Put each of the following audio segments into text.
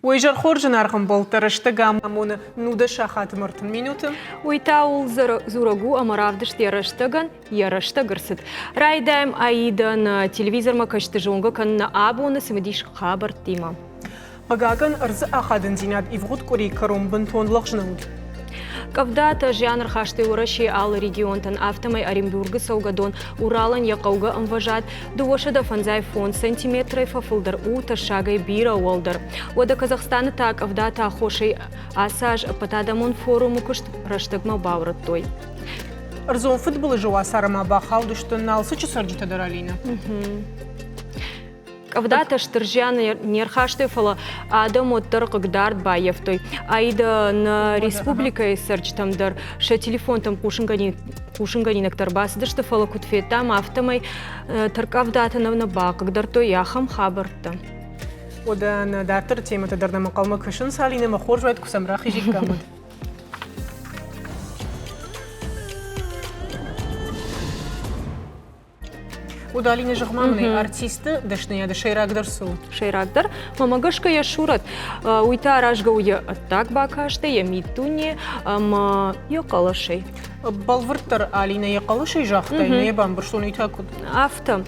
Уый зӕрхор зынаргъ ӕмбӕлттӕ рӕстӕг амоны 19 сахаты 30 минуты. Уый та ууыл дзурӕг у, ӕмӕ равдыст йӕ рӕстӕгӕн йӕ рӕстӕг ӕрцыд. Райдайӕм Аидӕн телевизормӕ кӕсты зонгӕ кӕнын абоны цымыдис хабӕрттимӕ. Хъыгагӕн, ӕрдзы ахадындзинад ивгъуыд къуырийы кӕрон бынтон лӕгъз нӕ уыд. Къӕвдатӕ зиан ӕрхастой Уӕрӕсейы алы регионтӕн, афтӕмӕй Оренбургы цӕугӕдон Уралӕн йӕ хъӕугӕ ӕмвӕзад 255 сантиметрӕй фӕфылдӕр у тӕссагӕй бирӕ уӕлдӕр. Уӕдӕ Казахстаны та къӕвдаты аххосӕй ацы аз ӕппӕтадӕмон форумы куыст рӕстӕгмӕ баурӕдтой. Ӕрдзон фыдбылызы уацары ма бахаудысты Налцыччы цӕрджытӕ дӕр, Алинӕ. Къӕвдатӕ стыр зиан не рхастой, фӕлӕ адӕм уӕддӕр хъыгдард баййӕфтой. Аида нӕ республикӕйы цӕрджытӕм дӕр сӕ телефонтӕм хъусынгӕнинӕгтӕ ӕрбацыдысты, фӕлӕ куыд федтам, афтӕмӕй тӕрккъӕвдатӕ нӕ бахъыгдардтой ахӕм хабӕрттӕ. Уӕдӕ нӕ дарддӕры темӕтӕ дӕр нӕм ӕнхъӕлмӕ кӕсынц, Алинӕ, мӕ хорз уӕд, куы сӕм рахизиккам, уӕд. Удалины зӕгъ-ма мын, артисты дӕсныйады сӕйрагдӕр цы у? Сӕйрагдӕр, мӕмӕ гӕсгӕ йӕ сурӕт. Уый та аразгӕ у йӕ ӕддаг бакастӕй, йӕ миддуне ӕмӕ йӕ хъӕлӕсӕй. Бӕлвырддӕр Алинӕ йӕ хъӕлӕсӕй загътай, нӕ йӕ бамбӕрстон, уый та куыд? Афтӕ.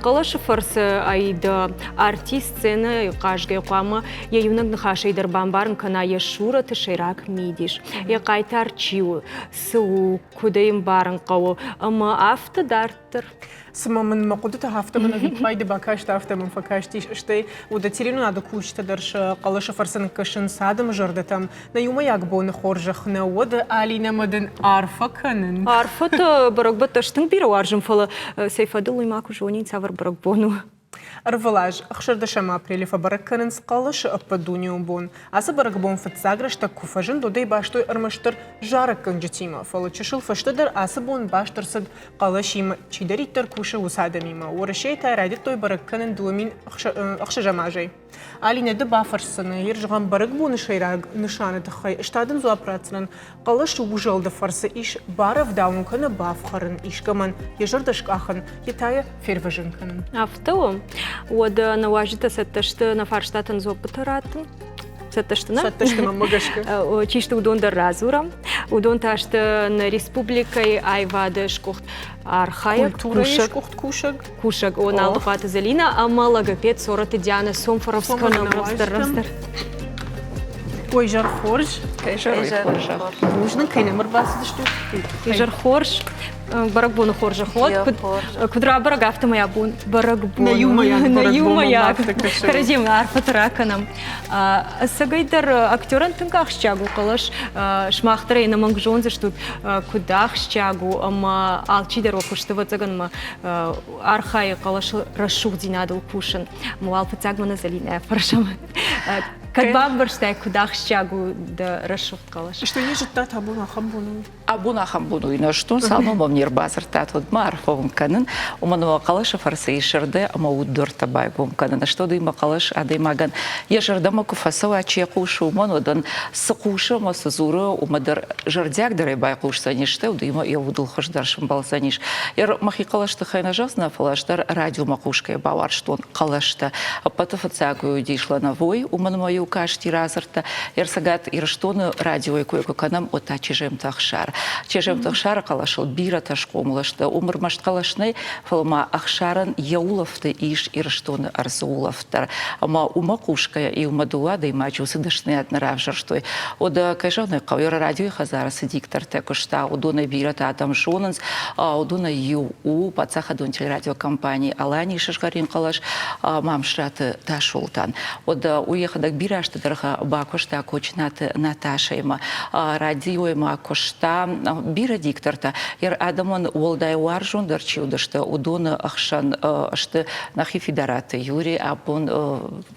Хъӕлӕсы фӕрцы Аида артист сценӕйы хъазгӕ хъуамӕ йӕ иунӕг ныхасӕй дӕр бамбарын кӕна йӕ сурӕты сӕйраг мидис. Йӕ хъайтар чи у, цы у, куыд ӕй ӕмбарын хъӕуы ӕмӕ афтӕ дарддӕр. Цыма мын мӕ хъуыдытӕ афтӕ мын ӕвиппайды бакаст, афтӕ мын фӕкастис. Стӕй уыд телеуынынады кусджытӕ дӕр сӕ хъӕлӕсы фӕрцы ныккӕсынц адӕмы зӕрдӕтӕм. Нӕ иумӕйаг боны хорзӕх нӕ уӕд, Алинӕмӕ дын арфӕ кӕнын. Арфӕтӕ бӕрӕгбӕттӕ тынг бирӕ уарзын, фӕлӕ цӕй фӕдыл уый ма куы зонин, цавӕр бӕрӕгбон у. Ӕрвылаз 16 апрелы фӕбӕрӕг кӕнынц хъӕлӕсы ӕппӕтдунеон бон. Ацы бӕрӕгбон фыццаг рӕстӕг куы фӕзынд, уӕд ӕй бастой ӕрмӕстдӕр зарӕггӕнджытимӕ, фӕлӕ чысыл фӕстӕдӕр ацы бон баст ӕрцыд хъӕлӕсимӕ, чидӕриддӕр кусы, уыцы адӕмимӕ. Уӕрӕсейы та райдыдтой бӕрӕг кӕнын 2006 азӕй. Алинӕ, ды бафӕрсдзынӕ, йе рзӕгъӕм бӕрӕгбоны сӕйраг нысаны тыххӕй, ӕз та дын дзуапп ратдзынӕн, хъӕлӕсы узӕлды фӕрцы ис барӕвдауын кӕнӕ бафхӕрын искӕмӕн йӕ зӕрдӕ скъахын, йе та йӕ фервӕзын кӕнын. Афтӕ у. Уӕдӕ нӕ уазджытӕ цӕттӕ сты нӕ фарстатӕн дзуаппытӕ раттын. Цӕттӕ сты, нӕ? Цӕттӕ сты, мӕнмӕ гӕсгӕ. Чи сты, уыдон дӕр радзурӕм. Уыдон та сты нӕ республикӕйы аивады сгуыхт архайӕг, культурӕйы сгуыхт кусӕг. Кусӕг Оналдыхъуаты Зӕлинӕ ӕмӕ логопед Сороты Дианӕ сом фӕрӕвдз кӕнӕм рӕвдздӕр рӕвдздӕр. Ой, изӕр хорз. Бузныг, кӕй нӕм ӕрбацыдыстут. Изӕр хорз. Бӕрӕгбоны хорзӕх уӕд. Куыд рабӕрӕг, афтӕмӕй абон бӕрӕгбон. Нӕ иумӕйаг Нӕ иумӕйаг. Кӕрӕдзимӕ арфӕтӕ ракӕнӕм. Ӕцӕгӕйдӕр актерӕн тынг ахсджиаг у хъӕлӕс. Сымах дӕр ӕй ӕнӕмӕнг зондзыстут, куыд ахсджиаг у ӕмӕ алчидӕр уӕ куысты ӕвӕццӕгӕн архайы хъӕлӕсы рӕсугъддзинадыл кусын. Уал фыццаг мӕнӕ Зӕлинӕ фӕрсӕм. Кӕд бамбӕрстай, куыд ахсджиаг у дӕ рӕсугъд хъӕлӕс? Стӕй йӕ зыдтат абон ахӕм бон у? Абон ахӕм бон у, нӕ стон цалынмӕ мӕм не рбадзырдтат, уӕдмӕ арфӕ уын кӕнын. Уымӕн ӕмӕ хъӕлӕсы фӕрцы ис зӕрдӕ ӕмӕ уд дуӕрттӕ байгом кӕнын. Стӕй мӕ хъӕлӕс адӕймагӕн йӕ зӕрдӕмӕ куы фӕцӕуа, чи йӕ хъусы, уымӕн уӕд ын цы хъусы ӕмӕ цы дзуры, уымӕ дӕр зӕрдиагдӕрӕй байхъусдзӕнис, стӕй уыимӕ йӕ удыл хуыздӕр сӕмбӕлдзӕнис. Мӕхи хъӕлӕс тыххӕй нӕ зӕгъдзынӕн, фӕлӕ ӕз дӕр радиомӕ хъусгӕйӕ бауарзтон хъӕлӕстӕ. Ӕппӕты фыццаг уый уыдис Лановой, уымӕн ӕмӕ-иу касти радзырдтӕ. Цӕгат Ирыстоны радиойы кой куы кӕнӕм, уӕд та Чеземты Ӕхсар. Чеземты Ӕхсары хъӕлӕсыл бирӕтӕ схъомыл сты. Уым ӕрмӕст хъӕлӕс нӕй, фӕлӕ ма Ӕхсарӕн йӕ улӕфты ис Ирыстоны ӕрдзы улӕфт дӕр. Ӕмӕ уымӕ хъусгӕйӕ иумӕ дыууӕ адӕймаджы уыцы дӕсныйад нӕ равзӕрстой. Уӕдӕ, кӕй зӕгъын ӕй хъӕуы, радиойы хӕдзары цы диктортӕ куыста, уыдонӕй бирӕтӕ адӕм зонынц. Уыдонӕй иу у паддзахадон телерадиокомпани «Аланийы сызгъӕрин хъӕлӕс» Мамсыраты Тасолтан. Уӕдӕ уый йӕхӕдӕг бирӕ азты дӕргъы бакуыста Кочынаты Наташӕимӕ, радиоимӕ куыста бирӕ диктортӕ. Йӕ адӕмӕн уӕлдай уарзондӕр чи уыдысты, уыдоны ӕхсӕн сты нӕхи Фидараты Юрий, абон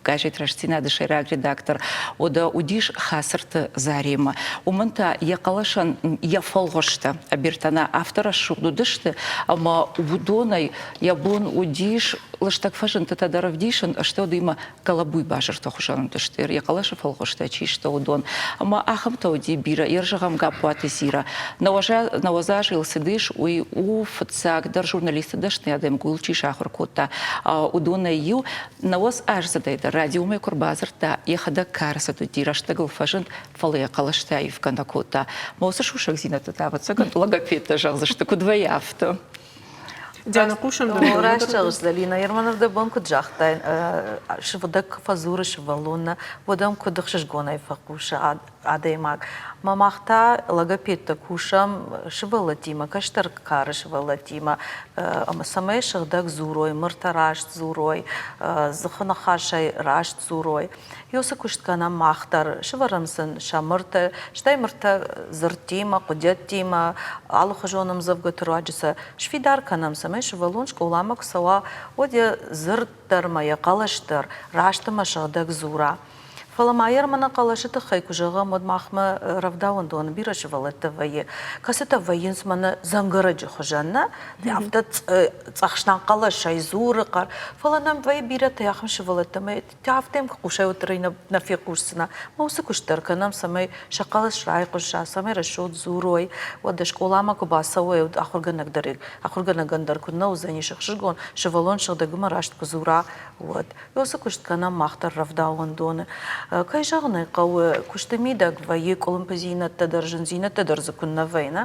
газет «Рӕстдзинад-ы сӕйраг редактор, уӕдӕ уыдис Хацырты Заремӕ. Уымӕн та йӕ хъӕлӕсӕн йӕ фӕлгъуызтӕ Абертӕнӕ афтӕ рӕсугъд уыдысты, ӕмӕ уыдонӕй йӕ бон уыдис лыстӕг фӕзындтытӕ дӕр ӕвдисын, стӕй уыимӕ гӕлӕбуй базырты хуызӕн уыдысты. сты, йӕ хъӕлӕсы фӕлгъуызтӕ чи сты, уыдон. Ӕмӕ ахӕмтӕ уыди бирӕ. Йе зӕгъӕм Гаппуаты Зира. 90 азы йыл цыдис, уый у фыццагдӕр журналисты дӕсныйад МГУ-йыл чи сахуыр кодта, уыдонӕй иу. 90 аздзыдӕй дӕр радиомӕ куы рбадзырдта, йӕхӕдӕг кары цыд уыди, рӕстӕгыл фӕзынд, фӕлӕ йӕ хъӕлӕстӕ ивгӕ нӕ кодта. Мӕ уыцы сусӕгдзинӕдтӕ та, ӕвӕццӕгӕн, логопедтӕ зӕгъдзысты, куыд вӕййы, афтӕ. Диана, хъусӕм дӕ. Раст зӕгъыс, Зӕлинӕ. Ерманов дӕ бон куыд загътай, сывӕдӕг куы фӕдзуры сывӕллонмӕ, уӕд ӕм куыд ӕхсызгонӕй фӕхъусы адӕймаг. Мӕ мах та логопедтӕ кусӕм сывӕллӕттимӕ, кӕстӕр кары сывӕллӕттимӕ, ӕмӕ цӕмӕй сыгъдӕг дзурой, мыртӕ раст дзурой, дзыхы ныхасӕй раст дзурой. Уыцы куыст кӕнӕм мах дӕр, сӕвӕрӕм сын сӕ мыртӕ, стӕй мыртӕ дзырдтимӕ, хъуыдиӕдтимӕ, алыхуызон ӕмдзӕвгӕты руаджы сӕ сфидар кӕнӕм, цӕмӕй сывӕллон скъоламӕ куы цӕуа, уӕд йӕ дзырд дӕр ӕмӕ йӕ хъӕлӕс дӕр раст ӕмӕ сыгъдӕг дзура. Фӕлӕ ма йӕ ӕрмӕнӕ хъӕлӕсы тыххӕй куы зӕгъӕм, уӕд махмӕ рӕвдауӕндоны бирӕ сывӕллӕттӕ вӕййы, кӕцытӕ вӕййынц мӕнӕ дзӕнгӕрӕджы хуызӕн, нӕ? Афтӕ цъӕхснаг хъӕлӕсӕй дзуры хъӕр. Фӕлӕ нӕм вӕййы бирӕтӕ ахӕм сывӕллӕттӕ, ӕмӕ афтӕ йӕм куы хъусай, уӕддӕр ӕй нӕ фехъусдзынӕ. Мӕ уыцы куыст дӕр кӕнӕм, цӕмӕй сӕ хъӕлӕс райхъуыса, цӕмӕй рӕсугъд дзурой. Уӕдӕ скъоламӕ куы бацӕуой, уӕд ахуыргӕнӕг дӕр ахуыргӕнӕгӕн дӕр куыд нӕ уыдзӕнис ӕхсызгон, сывӕллон сыгъдӕг ӕмӕ раст куы дзура, уӕд. Уыцы куыст кӕнӕм мах дӕр рӕвдауӕндоны. Кӕй зӕгъын ӕй хъӕуы, куысты мидӕг вӕййы къуылымпыдзинӕдтӕ дӕр, зындзинӕдтӕ дӕр дзы куыннӕ вӕййы, нӕ?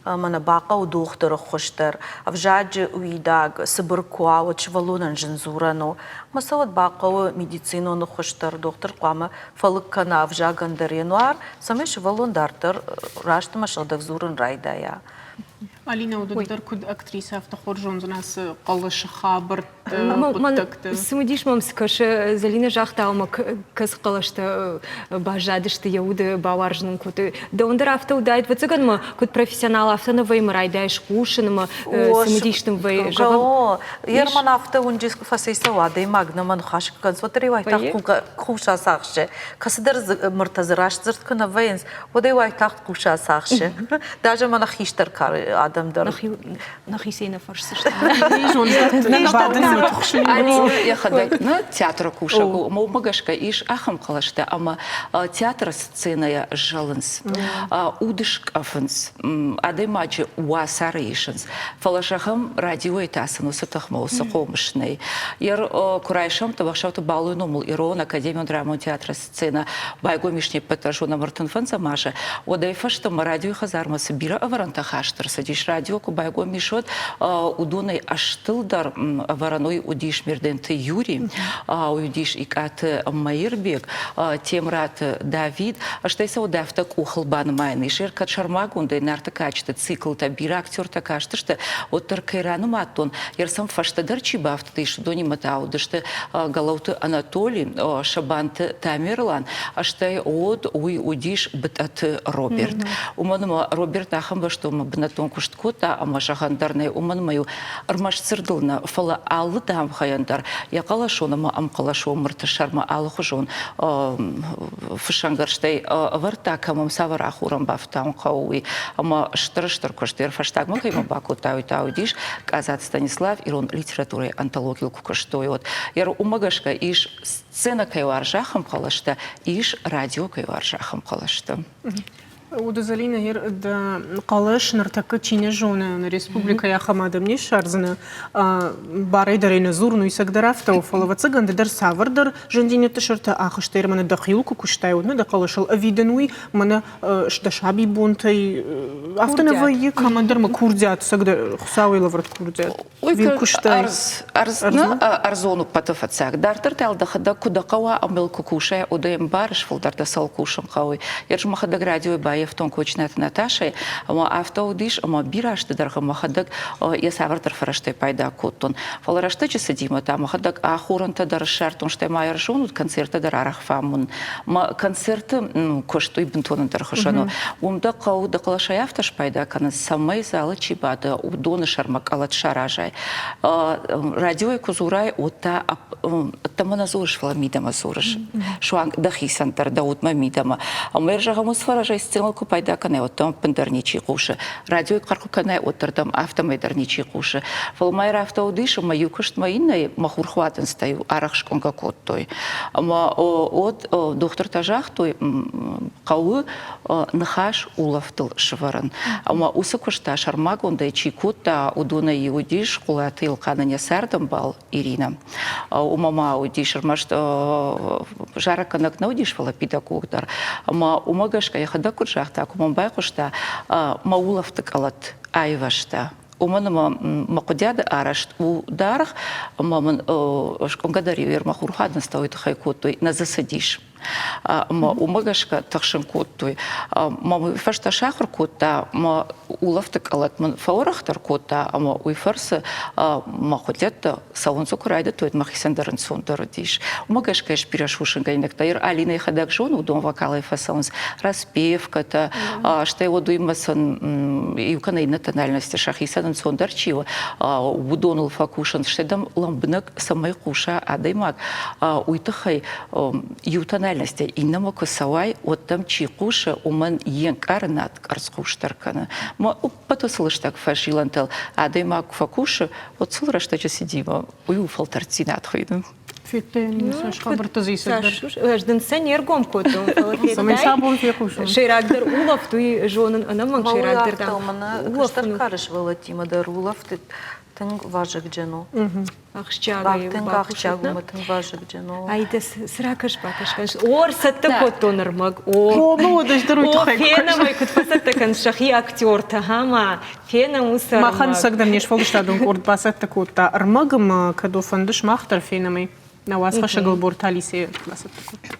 Мӕнӕ бахъӕуы дохтыры ххуыс дӕр, ӕвзаджы уидаг цыбыр куы уа, уӕд сывӕллонӕн зын дзурӕн у. Ӕмӕ сӕ уӕд бахъӕуы медицинон ӕххуыс дӕр, дохтыр хъуамӕ фӕлыг кӕна ӕвзагӕн дӕр йӕ нуар, цӕмӕй сывӕллон дарддӕр раст ӕмӕ сыгъдӕг дзурын райдайа. Алинӕ, уыдон дӕр куыд актрисӕ, афтӕ хорз зондзынӕ ацы хъӕлӕсы хабӕртты, хъуыддӕгты. Цымыдис мӕм цы кӕсы, Зӕлинӕ загъта, ӕмӕ кӕцы хъӕлӕстӕ баззадысты йӕ уды бауарзын ын кодтой. Дӕуӕн дӕр афтӕ уыдаид, ӕвӕццӕгӕн мӕ куыд профессионал, афтӕ нӕ вӕййы мӕ райдайыс хъусын ӕмӕ цымыдис дын вӕййы. Зӕгъӕм, Ерман афтӕ уынджы фӕцӕйцӕуы адӕймаг нӕмӕ ныхас кӕнынц, уӕддӕр ӕй уайтагъд хъус ацахсы. Кӕцыдӕр мыртӕ дзы раст дзырд куы нӕ вӕййынц, уӕд ӕй уайтагъд хъус ацахсы. Даже мӕнӕ хистӕр кары адӕм дӕр. Нӕхицӕй нӕ фӕрсдзысты. Йӕхӕдӕг нӕ театры кусӕг у, ӕмӕ уымӕ гӕсгӕ ис ахӕм хъӕлӕстӕ, ӕмӕ театры сценӕйӕ зӕлынц, уд скъӕфынц, адӕймаджы уацары исынц. Фӕлӕ зӕгъӕм, радиойы та сын уыцы тыхмӕ, уыцы хъомыс нӕй. Куы райсӕм Тӕбӕхсӕуты Балойы номыл Ирон академион драмон театры сценӕ байгом ис не ппӕт дӕр зонӕм 35 азы, уӕдӕй фӕстӕмӕ радиойы хӕдзармӕ цы бирӕ ӕвӕрӕнтӕ хаст ӕрцыдис, радио куы байгом ис, уӕд уыдонӕй ӕстыл дӕр ӕвӕрӕн уый уыдис Мерденты Юри, уый уыдис Икъаты Мӕирбег, Темыраты Давид, стӕй сӕ уыд афтӕ къухыл банымайӕн ис. Кӕд сӕрмагондӕй Нарты кадджыты циклтӕ бирӕ актертӕ кастысты, уӕддӕр кӕй ранымадтон, йе сӕм фӕстӕдӕр чи бафтыдис, уыдонимӕ та уыдысты Гӕлӕуты Анатоли, Сабанты Тамерлан, стӕй уӕд уый уыдис Бытъӕты Роберт. Уымӕн ӕмӕ Роберт ахӕм бӕстонмӕ бынӕттон куыст кодта ӕмӕ зӕгъӕн дӕр нӕй, уымӕн ӕмӕ-иу ӕрмӕст дзырдыл нӕ, фӕлӕ алы дамгъӕйӕн дӕр йӕ хъӕлӕсон ӕмӕ ӕмхъӕлӕсон мырты сӕрмӕ алыхуызон фыссӕнгӕрзтӕй ӕвӕрдта, кӕм ӕм цавӕр ахорӕн бафтауын хъӕуы, уый. Ӕмӕ стыр-стыр куыст дӕр фӕстагмӕ кӕимӕ бакодта, уый та уыдис Къадзаты Станислав ирон литературӕйы антологийыл куы куыстой, уӕд. Уымӕ гӕсгӕ ис сценӕ кӕй уарзы, ахӕм хъӕлӕстӕ, ис радио кӕй уарзы, ахӕм хъӕлӕстӕ. Уды Зӕлинӕ, дӕ хъӕлӕс ныртӕккӕ чи нӕ зоны, нӕ республикӕйы ахӕм адӕм не ссардзынӕ. Барӕй дӕр ӕй нӕ дзурын, уый цӕгдӕр афтӕ у, фӕлӕ ӕвӕццӕгӕн ды дӕр цавӕрдӕр зындзинӕдты сӕрты ахызтӕ, мӕнӕ дӕхиуыл куы куыстай, уӕд нӕ дӕ хъӕлӕсыл ӕви дын уый мӕнӕ дӕ сабибонтӕй афтӕ нӕ вӕййы, кӕмӕндӕр мӕ курдиат, цӕгдӕр Хуыцауӕй лӕвӕрд курдиат. Уый ӕрдзон ӕппӕты фыццаг. Дарддӕр та дӕхӕдӕг куы дӕ хъӕуа ӕмӕ йыл куы кусай, уӕд ӕй ӕмбарыс, фылдӕр дӕ цӕуыл кусын хъӕуы. Ерыс мӕхӕдӕг радиойы баййӕфтон Кочынаты Наташӕйы, ӕмӕ афтӕ уыдис, ӕмӕ бирӕ азты дӕргъы мӕхӕдӕг йӕ цавӕрдӕр фӕрӕзтӕй пайда кодтон. Фӕлӕ рӕстӕджы цыдимӕ та мӕхӕдӕг ахорӕнтӕ дӕр ссардтон, стӕй ма ӕрзон уыд концерттӕ дӕр арӕх фӕамонын. Мӕ концерты куыст уый бынтон ӕндӕр хуызӕн у. Уым дӕ хъӕуы дӕ хъӕлӕсӕй афтӕ спайда кӕнын, цӕмӕй залы чи бады, уыдоны сӕрмӕ къӕлӕт саразай. Радиойы куы дзурай, уӕд та ӕддӕмӕ нӕ дзурыс, фӕлӕ мидӕмӕ дзурыс. Суанг дӕхицӕн дӕр, дӕ удмӕ мидӕмӕ. Ӕмӕ зӕгъӕм, уыцы фӕрӕзӕй сценӕйыл Телефонмӕ куы пайда кӕнай, уӕд дӕм ӕппындӕр ничи хъусы. Радиойы хъӕр куы кӕнай, уӕддӕр дӕм афтӕмӕй дӕр ничи хъусы. Фӕлӕ ма афтӕ уыдис, ӕмӕ иу куыстмӕ иннӕйы мӕ хурхуадындзтӕ-иу арӕх скъуынгӕ кодтой. Ӕмӕ уӕд дохтыртӕ загътой, хъӕуы ныхас улӕфтыл сывӕрын. Ӕмӕ уыцы куыст та сӕрмагондӕй чи кодта, уыдонӕй иу уыдис Хъулаты Елхъанӕн йӕ цардӕмбал Иринӕ. Уымӕ ма уыдис ӕрмӕст зарӕггӕнӕг нӕ уыдис, фӕлӕ педагог дӕр. Ӕмӕ уымӕ гӕсгӕ йӕхӕдӕг куыд загъта, куы мӕм байхъуыста, мӕ улӕфты къӕлӕт аивӕзта. Уымӕн ӕмӕ мӕ хъуыдиады арӕзт у даргъ, ӕмӕ мын скъуынгӕ дӕр-иу мӕ хурхаднӕстӕ уый тыххӕй кодтой, нӕ дзы цыдис. Ӕмӕ уымӕ гӕсгӕ тыхсын кодтой. Мӕ уый фӕстӕ сахуыр кодта, мӕ улӕфты къӕлӕт мын фӕуӕрӕхдӕр кодта, ӕмӕ уый фӕрцы мӕ хуыдӕттӕ цӕуын дзы куы райдыдтой, мӕхицӕн дӕр ӕнцондӕр уыдис. Уымӕ гӕсгӕ ис бирӕ сусӕггӕнинӕгтӕ. Ир Алинӕ йӕхӕдӕг зоны, уыдон вокалӕй фӕцӕуынц распевкӕтӕ, стӕй уӕд уыимӕ сын иу кӕнӕ иннӕ тональности сӕхицӕн ӕнцондӕр чи у, уыдоныл фӕкусынц. Стӕй дӕм лӕмбынӕг цӕмӕй хъуса адӕймаг, уый тыххӕй иу тональностӕй иннӕмӕ куы цӕуай, уӕд дӕм чи хъусы, уымӕн йе нкъарынад къӕрцхъусдӕр кӕны. Мӕ ӕппӕт уыцы лыстӕг фӕзилӕнтыл адӕймаг куы фӕкусы, уӕд сыл рӕстӕджы цыдимӕ уый у фӕлтӕрддзинад хуыйны. Ӕз дын сӕ не ргом кодтон, фӕлӕ федтай, сӕйрагдӕр улӕфт уый зонын ӕнӕмӕнг сӕйрагдӕр дам. Кӕстӕр кары сывӕллӕттимӕ дӕр улӕфт тынг вазыгджын у. Ахсджиагӕй Тынг ахсджиаг у, тынг вазыгджын у. Ай дӕ цы ракӕс-бакӕс кӕныс? О, ӕрцӕттӕ кодтон ӕрмӕг. О, О, фенӕм ӕй, куыд фӕцӕттӕ кӕныс сӕхи актертӕ, ма фенӕм уыцы ӕрмӕг. Махӕн цӕгдӕр не сфӕлдыстадон къорд бацӕттӕ кодта ӕрмӕг ӕмӕ кӕд о фӕнды сымах дӕр фенӕм ӕй. Нӕ уацхӕссӕг Ӕлборты Алисӕ бацӕттӕ кодта.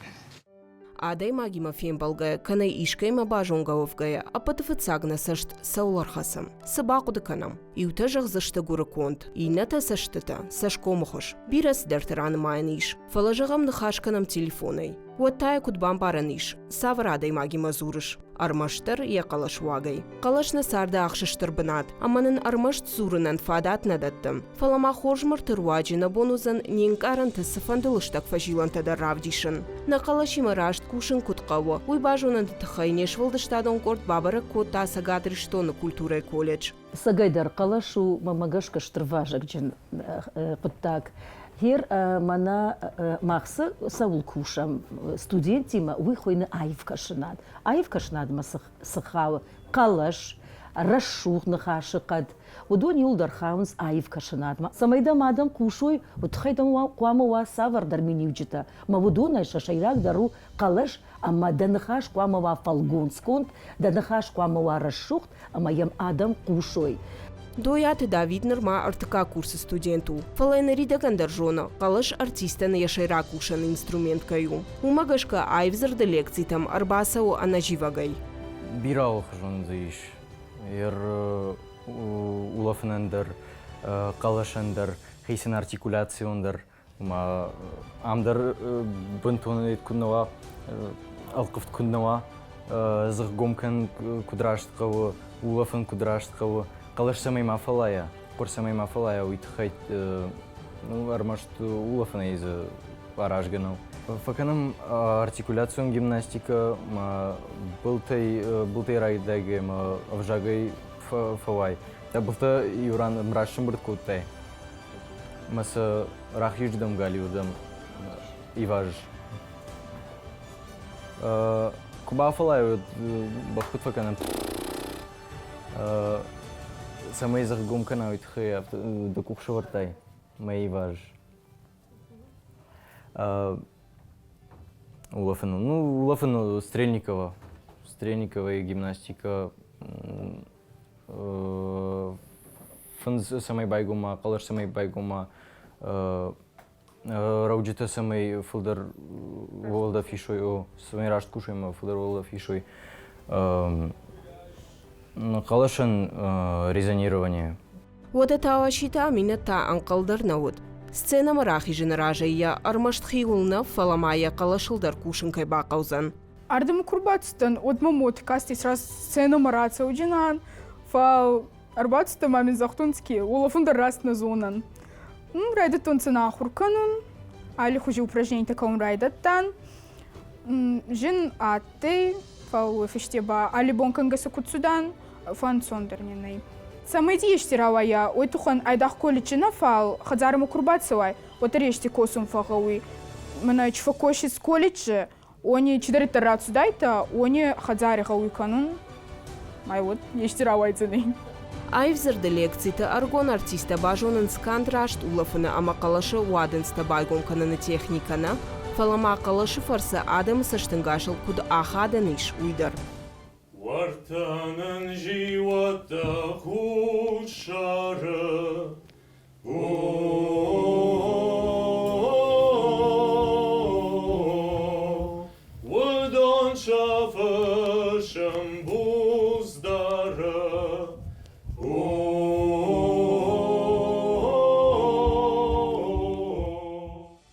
Адӕймагимӕ фембӕлгӕйӕ кӕнӕ искӕимӕ базонгӕ уӕвгӕйӕ, ӕппӕты фыццаг нӕ цӕст цӕуыл ӕрхӕцы? Цы бахъуыды кӕнӕм? Иутӕ зӕгъдзысты гуырыконд, иннӕтӕ цӕстытӕ, цӕсгомы хуыз. Бирӕ цыдӕртӕ ранымайӕн ис, фӕлӕ зӕгъӕм ныхас кӕнӕм телефонӕй. Уӕд та йӕ куыд бамбарӕн ис, цавӕр адӕймагимӕ дзурыс? Ӕрмӕстдӕр йӕ хъӕлӕсуагӕй. Хъӕлӕс нӕ царды ахсы стыр бынат, ӕмӕ нын ӕрмӕст дзурынӕн фадат нӕ дӕтты. Фӕлӕ ма хорз мырты руаджы нӕ бон уыдзӕн не нкъарӕнты цыфӕнды лыстӕг фӕзилӕнтӕ дӕр равдисын. Нӕ хъӕлӕсимӕ раст кусын куыд хъӕуы, уый базонынты тыххӕй не сфӕлдыстадон къорд бабӕрӕг кодта Цӕгат Ирыстоны культурӕйы колледж. Цӕгӕйдӕр хъӕлӕс у, мӕнмӕ гӕсгӕ, стыр вазыгджын хъуыддаг. Гьер мӕнӕ мах цы цӕуыл кусӕм студенттимӕ, уый хуыйны аивкӕсынад. Аивкӕсынадмӕ цы хауы? Хъӕлӕс, рӕсугъд ныхасы хъӕд, Уыдон иуылдӕр хауынц аив кӕсынадмӕ. Цӕмӕй дӕм адӕм хъусой, уый тыххӕй дӕм хъуамӕ уа цавӕрдӕр миниуджытӕ. Мӕ уыдонӕй сӕ сӕйрагдӕр у хъӕлӕс ӕмӕ дӕ ныхас хъуамӕ уа фӕлгонцгонд, дӕ ныхас хъуамӕ уа рӕсугъд ӕмӕ йӕм адӕм хъусой. Дойаты Давид нырма ӕртыккаг курсы студент у, фӕлӕ ныридӕгӕн дӕр зоны, хъӕлӕс артистӕн йӕ сӕйраг кусӕн инструмент кӕй у. Уымӕ гӕсгӕ аив дзырды лекцитӕм ӕрбацӕуы ӕнӕзивӕгӕй. Бирӕ алыхуызон дзы ис. Ер улӕфынӕн дӕр, хъӕлӕсӕн дӕр, хицӕн артикуляцион дӕр. Ма ам дӕр бынтон куыд нӕ уа, ӕлхъывд куыд нӕ уа, дзыхгом кӕнын куыд раст хъӕуы, улӕфын куыд раст хъӕуы, хъӕлӕс цӕмӕй ма фӕллайа, хъуыр цӕмӕй ма фӕллайа, уый тыххӕй ну, ӕрмӕст улӕфынӕй дзы аразгӕ нӕу. Фӕкӕнӕм артикуляцион гимнастикӕ, ма былтӕй, былтӕй райдайгӕ ӕмӕ ӕвзагӕй фӕуай. Дӕ былтӕ иу ран ӕмраст сӕмбырд кодтай, ӕмӕ сӕ рахизырдӕм галиуырдӕм ивазыс. Куы бафӕллай, уӕд бӕх куыд фӕкӕнӕм? Цӕмӕй дзыхгом кӕна, уый тыххӕй афтӕ дӕ къух сӕвӕрдтай мӕ ивазыс. Улӕфын, ну, улӕфын Стрельникова. Стрельниковайы гимнастикӕ фындз цӕмӕй байгом уа, хъӕлӕс цӕмӕй байгом уа, рӕуджытӕ цӕмӕй фылдӕр уӕлдӕф исой, о, цӕмӕй раст кусой ӕмӕ фылдӕр уӕлдӕф исой. Хъӕлӕсӕн резонирование. Уӕдӕ Тауаситы Аминӕт та ӕнхъӕл дӕр нӕ уыд, сценӕмӕ рахизыны разӕй йӕ ӕрмӕст хиуыл нӕ, фӕлӕ ма йӕ хъӕлӕсыл дӕр кусын кӕй бахъӕудзӕн. Ардӕм куы рбацыдтӕн, уӕд мӕ мод кастис раст сценӕмӕ рацӕуджынӕн, фал ӕрбацыдтӕн ма мин загътонцӕ, ки уолӕфун дӕр раст нӕ зонӕн. Райдӕдтонцӕ нӕ ахур кӕнун, аллихузи упражненитӕ кӕун райдӕдтан. Зин адтӕй. Фал уой фӕсте ба алли бон кӕнгӕ сӕ куд цудан, фӕнцондӕр нин ӕй. Цӕмӕй ди ести рауайа, уой туххӕн айдагъ колледжи нӕ, фал хӕдзарӕмӕ ку рбацӕуай, уӕддӕр ести косун фӕгъгъӕуй. Мӕнӕ чи фӕккосис колледжи, уони чидӕриддӕр рацудайтӕ, уони хӕдзари гъӕуй кӕнун. Ай уод ести рауайдзӕнӕй. Аив дзырды лекциты ӕрыгон артисттӕ базонынц канд раст улӕфыны ӕмӕ хъӕлӕсы уадындзтӕ байгом кӕныны техникӕ нӕ, фӕлӕ ма хъӕлӕсы фӕрцы адӕмы цӕстӕнгасыл куыд ахадӕн ис, уый дӕр. Уӕртӕ нын зиуӕттӕ хуссары Уыдон сӕ фысым буц дары.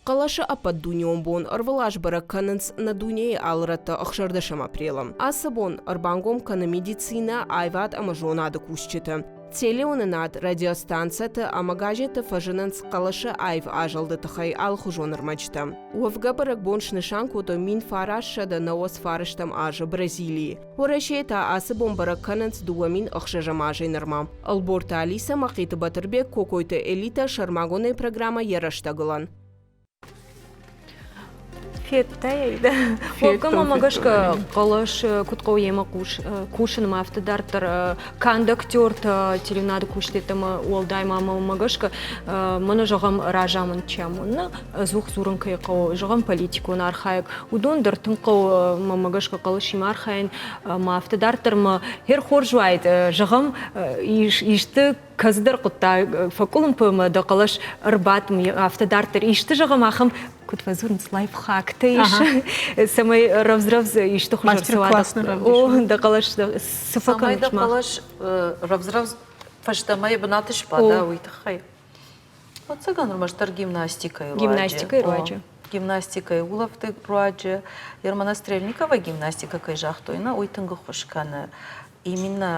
Хъӕлӕсы ӕппӕтдунеон бон ӕрвылаз бӕрӕг кӕнынц нӕ дунейы алы рӕтты 16 апрелы. Ацы бон ӕрбангом кӕны медицинӕ, аивад ӕмӕ зонады кусджыты. Телеуынынад, радиостанцӕты ӕмӕ газетты фӕзынынц хъӕлӕсы аив азӕлды тыххӕй алыхуызон ӕрмӕджытӕ. Уӕвгӕ бӕрӕгбон снысан кодтой 1999 азы Бразилийы. Уӕрӕсейы та ацы бон бӕрӕг кӕнынц 2006 азӕй нырмӕ. Ӕлборты Алисӕ, Мӕхъиты Батырбег, Кокойты Элитӕ сӕрмагондӕй программӕ «Йӕ рӕстӕгылӕн». Федтай да? Уӕвгӕ мӕмӕ гӕсгӕ хъӕлӕс куыд хъӕуы йемӕ кусынмӕ, афтӕ дарддӕр канд актертӕ телеуынады кусджытӕ ӕмӕ уӕлдай ма мӕнмӕ гӕсгӕ мӕнӕ зӕгъӕм разамынд чи амоны, ӕдзух дзурын кӕй хъӕуы, зӕгъӕм политикон архайӕг, уыдон дӕр тынг хъӕуы мӕнмӕ гӕсгӕ хъӕлӕсимӕ архайын ӕмӕ афтӕ дарддӕр мӕ хер хорз уаид, зӕгъӕм, исты кӕцыдӕр хъуыддаг фӕкъуылымпы ӕмӕ дӕ хъӕлӕс ӕрбадт, афтӕ дарддӕр исты зӕгъӕм, ахӕм куыд фӕдзурынц, лайфхактӕ ис, цӕмӕй рӕвдз-рӕвдз исты хуызы ӕрцӕуа дӕ хъӕлӕс цы фӕкӕныс? Цӕмӕй дӕ хъӕлӕс рӕвдз-рӕвдз фӕстӕмӕ йӕ бынаты сбада, уый тыххӕй. Ӕцӕгӕн ӕрмӕстдӕр гимнастикӕйы руаджы. Гимнастикӕйы руаджы. Гимнастикӕйы улӕфты руаджы. Ермана Стрельникова гимнастикӕ кӕй загътой, нӕ, уый тынг ӕххуыс кӕны именно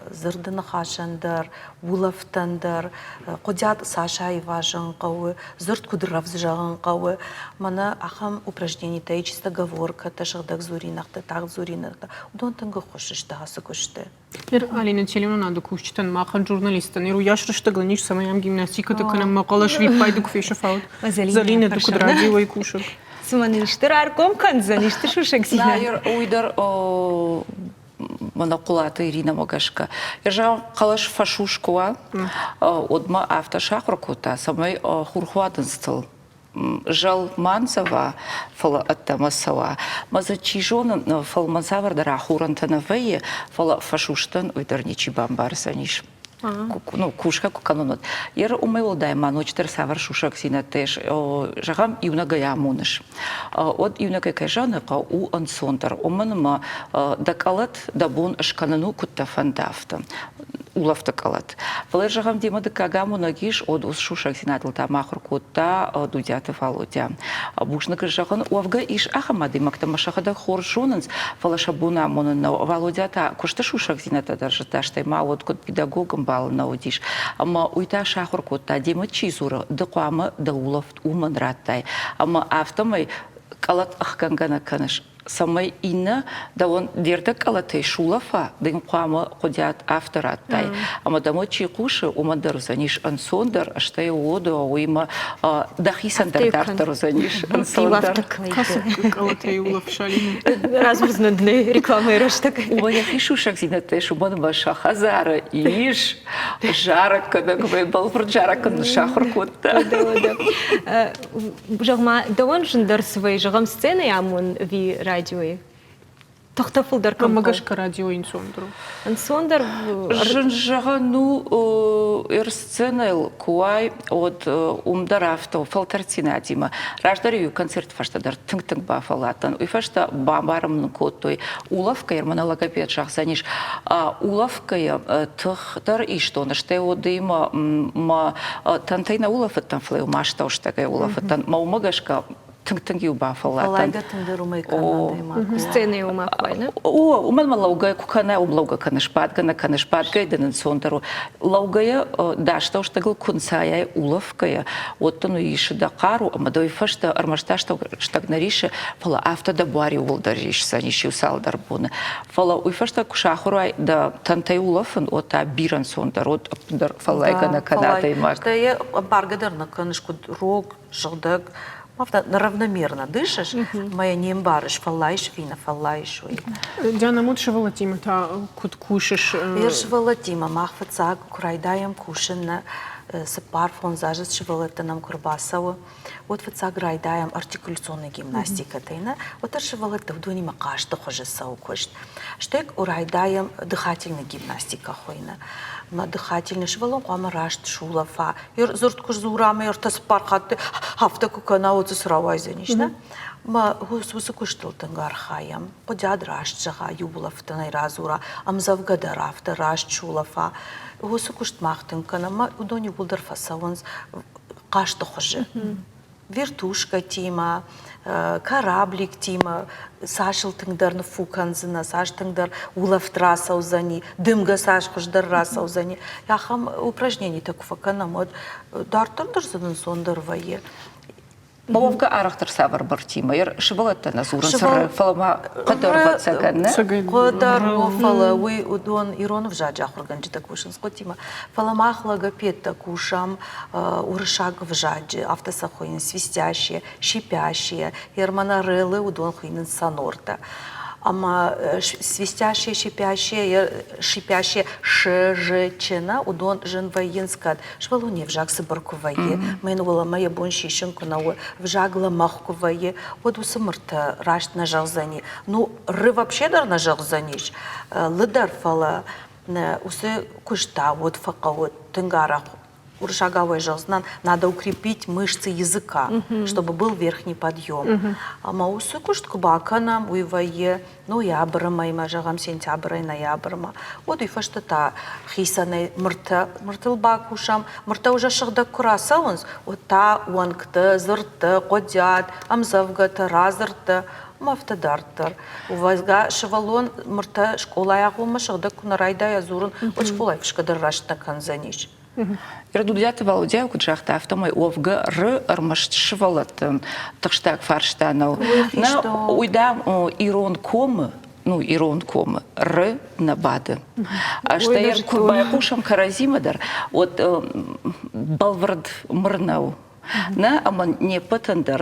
дзырды ныхасӕн дӕр, улӕфтӕн дӕр, хъуыдиат цас аивазын хъӕуы, дзырд куыд рӕвдз зӕгъын хъӕуы. Мӕнӕ ахӕм упражненитӕ, чистоговоркӕтӕ, сыгъдӕг дзуринӕгтӕ, тагъд дзуринӕгтӕ, уыдон тынг ӕххуыс сты ацы куысты. Ныр Алина телеуынынады кусджытӕн, махӕн журналисттӕн, ныр уыйас рӕстӕг ис, цӕмӕй ам гимнастикӕтӕ кӕнӕм, мӕ хъӕлӕс виппайды куы фесӕфа, Зӕлинӕ, ды куыд радиойы кусӕг? Цыма нын исты раргом кӕндзӕн, исты сусӕгдзинад? Уый дӕр мӕнӕ Хъуылаты Иринӕмӕ гӕсгӕ. Зӕгъӕм, хъӕлӕс фӕсус куы уа, уӕд мӕ афтӕ сахуыр кодта, цӕмӕй хурхуадындзтыл зӕл ма ндзӕва, фӕлӕ ӕддӕмӕ цӕуа. Мӕ дзы чи зоны, фӕлмӕн цавӕрдӕр ахорӕнтӕ нӕ вӕййы, фӕлӕ фӕсустӕн уый дӕр ничи бамбардзӕнис. Ну, кусгӕ куы кӕнон, уӕд. Ер уымӕй уӕлдай ма ноджыдӕр цавӕр сусӕгдзинӕдтӕ ис, зӕгъӕм, иунӕгӕй амоныс. Уӕд иунӕгӕй кӕй зӕгъын хъӕуы, у ӕнцондӕр, уымӕн ӕмӕ дӕ къӕлӕт дӕ бон скӕнын у, куыд дӕ фӕнда, афтӕ. Улӕфты къӕлӕт. Фӕлӕ, зӕгъӕм, демӕ дыккаг амонӕг ис, уӕд уыцы сусӕгдзинадыл та ма ахуыр кодта Дудиаты Валодя. Бузныг зӕгъын, уӕвгӕ ис ахӕм адӕймӕгтӕ, ӕмӕ сӕхӕдӕг хорз зонынц, фӕлӕ сӕ бон амонын нӕу. Валодя та куысты сусӕгдзинӕдтӕ дӕр зыдта, стӕй ма уӕд куыд педагог ӕмбал нӕ уыдис. Ӕмӕ уый та сахуыр кодта, демӕ чи дзуры, ды хъуамӕ дӕ улӕфт уымӕн радтай. Ӕмӕ афтӕмӕй къӕлӕт ӕхгӕнгӕ нӕ кӕныс, цӕмӕй иннӕ дӕуӕн де рдӕг къӕлӕтӕй сулӕфа, дын хъуамӕ хъуыдиат афтӕ радтай. Ӕмӕ дӕм чи хъусы, уымӕн дӕр уыдзӕнис ӕнцондӕр, стӕй уодо уыимӕ дӕхицӕн дӕр дарддӕр уыдзӕнис ӕнцондӕр. Къӕлӕтӕй улӕфсалин. Радзурдзынӕн дын рекламӕйы рӕстӕг. Уымӕн йӕхи сусӕгдзинӕдтӕ ис, уымӕн ӕмӕ сӕ хӕдзары ис зарӕггӕнӕг, бӕлвырд зарӕггӕнӕг сахуыр кодта. Зӕгъ-ма, дӕуӕн зындӕр цы вӕййы, зӕгъӕм, сценӕйы амон ӕви радиойы? Тыхтӕ фылдӕр кӕм Мӕнмӕ гӕсгӕ радиойы ӕнцондӕр у. Ӕнцондӕр? Зын зӕгъӕн у, сценӕйыл куы уай, уӕд уым дӕр афтӕ у, фӕлтӕрддзинадимӕ. Раздӕр-иу концерты фӕстӕ дӕр тынг-тынг бафӕлладтӕн. Уый фӕстӕ бамбарын мын кодтой, улӕфгӕйӕ мӕнӕ логопед зӕгъдзӕнис, улӕфгӕйӕ тых дӕр истон, стӕй уыдимӕ мӕ тӕнтӕй нӕ улӕфыдтӕн, фӕлӕ-иу мастаустӕгӕй улӕфыдтӕн. Мӕ уымӕ гӕсгӕ Тынг-тынг-иу бафӕлладтӕн. Фӕллайгӕ тынгдӕр уымӕй кӕны адӕймаг. Сценӕйы уымӕ куы нӕ? О, уымӕн ма лӕугӕ куы кӕнай, уым лӕугӕ кӕныс, бадгӕ нӕ кӕныс, бадгӕйӕ дын ӕнцондӕр у. Лӕугӕйӕ дӕ астӕустӕгыл куы нцайай улӕфгӕйӕ, уӕд дын уый исы дӕ хъару ӕмӕ дӕ уый фӕстӕ ӕрмӕст астӕустӕг нӕ рисы, фӕлӕ афтӕ дӕ буар иууылдӕр рисдзӕнис иу цалдӕр боны. Фӕлӕ уый фӕстӕ куы сахуыр уай дӕ тӕнтӕй улӕфын, уӕд та бирӕ ӕнцондӕр, уӕд ӕппындӕр фӕллайгӕ нӕ кӕны адӕймаг. Стӕй йӕ ӕмбаргӕ дӕр нӕ кӕныс, куыд рог, сыгъдӕг, афтӕ равномерно дышишь, ӕмӕ йӕ не мбарыс, фӕллайыс ӕви нӕ фӕллайыс, уый. Диана, уыд сывӕллӕттимӕ та куыд кусыс? Йе сывӕллӕттимӕ мах фыццаг куы райдайӕм кусын, нӕ цыппар-фондз азы сывӕллӕттӕ нӕм куы ӕрбацӕуы, уӕд фыццаг райдайӕм артикуляционной гимнастикӕтӕй, нӕ, уӕддӕр сывӕллӕттӕ уыдонимӕ хъазты хуызы цӕуы куыст. Стӕй райдайӕм дыхательный гимнастикӕ хуыйны. Мӕ дыхательный сывӕллон хъуамӕ раст сулӕфа. Дзырд куы сдзура ӕмӕ ӕртӕ-цыппар хатты афтӕ куы кӕна, уӕд дзы цы рауайдзӕнис, нӕ? Мӕ уыцы куыстыл тынг архайӕм. Хъуыдиад раст зӕгъа, иу улӕфтӕнӕй радзура, ӕмдзӕвгӕ дӕр афтӕ раст сулӕфа. Уыцы куыст мах тынг кӕнӕм, ӕмӕ уыдон иууылдӕр фӕцӕуынц хъазты хуызы. Вертушкӕтимӕ, корабликтимӕ цас ыл тынгдӕр ныффу кӕндзынӕ, цас тынгдӕр улӕфт рацӕудзӕни, дымгӕ цас хуыздӕр рацӕудзӕни. Ахӕм упражненитӕ куы фӕкӕнӕм, уӕд дарддӕр дӕр сын ӕнцондӕр вӕййы. Уӕвгӕ арӕхдӕр цавӕр бартимӕ? Сывӕллӕттӕ нӕ дзурынц, фӕлӕ ма хъӕдӕр ӕвӕццӕгӕн, нӕ? Хъӕдӕр, фӕлӕ уый уыдон ирон ӕвзаджы ахуыргӕнджытӕ кусынц хъуыдтимӕ. Фӕлӕ мах логопедтӕ кусӕм уырыссаг ӕвзаджы, афтӕ сӕ хуыйынц свистящие, шипящие, ермонореллы уыдон хуыйнынц сонортӕ. Ӕмӕ свистящие, шипящие, шипящие ш, ж, ч нӕ уыдон зын вӕййынц кӕд Сывӕллон йе взаг цыбыр куы вӕййы, мӕн уӕлӕмӕ йӕ бон сисын куы нӕ у, взаг лӕмӕгъ куы вӕййы, уӕд уыцы мыртӕ раст нӕ зӕгъдзӕни. Ну, ры вообще дӕр нӕ зӕгъдзӕнис, лы дӕр, фӕлӕ уыцы куыст та уӕд фӕхъӕуы тынг арӕх уырыссагау ӕй зӕгъдзынӕн, надо укрепить мышцы языка, чтобы был верхний подъем. Ӕмӕ уыцы куыст куы бакӕнӕм, уый вӕййы ноябры мӕймӕ, зӕгъӕм, сентябрӕй ноябрмӕ, уӕд уый фӕстӕ та хицӕнӕй мыртӕ, мыртыл бакусӕм. Мыртӕ уже сыгъдӕг куы рацӕуынц, уӕд та уӕнгтӕ, дзырдтӕ, хъуыдиат, ӕмдзӕвгӕтӕ, радзырдтӕ ӕмӕ афтӕ дарддӕр. Уӕвгӕ сывӕллон мыртӕ скъолайы агъоммӕ сыгъдӕг куы нӕ райдайа дзурын, уӕд скъолайы фысгӕ дӕр раст нӕ кӕндзӕнис. Дудиаты Валодя куыд загъта, афтӕмӕй уӕвгӕ ры ӕрмӕст сывӕллӕттӕн тыхстаг фарста нӕу. Нӕ, уый, дам, ирон комы ну, ирон комы ры нӕ бады. Стӕй куы байхъусӕм кӕрӕдзимӕ дӕр, уӕд бӕлвырд мыр нӕу. Нӕ, ӕмӕ не ппӕтӕн дӕр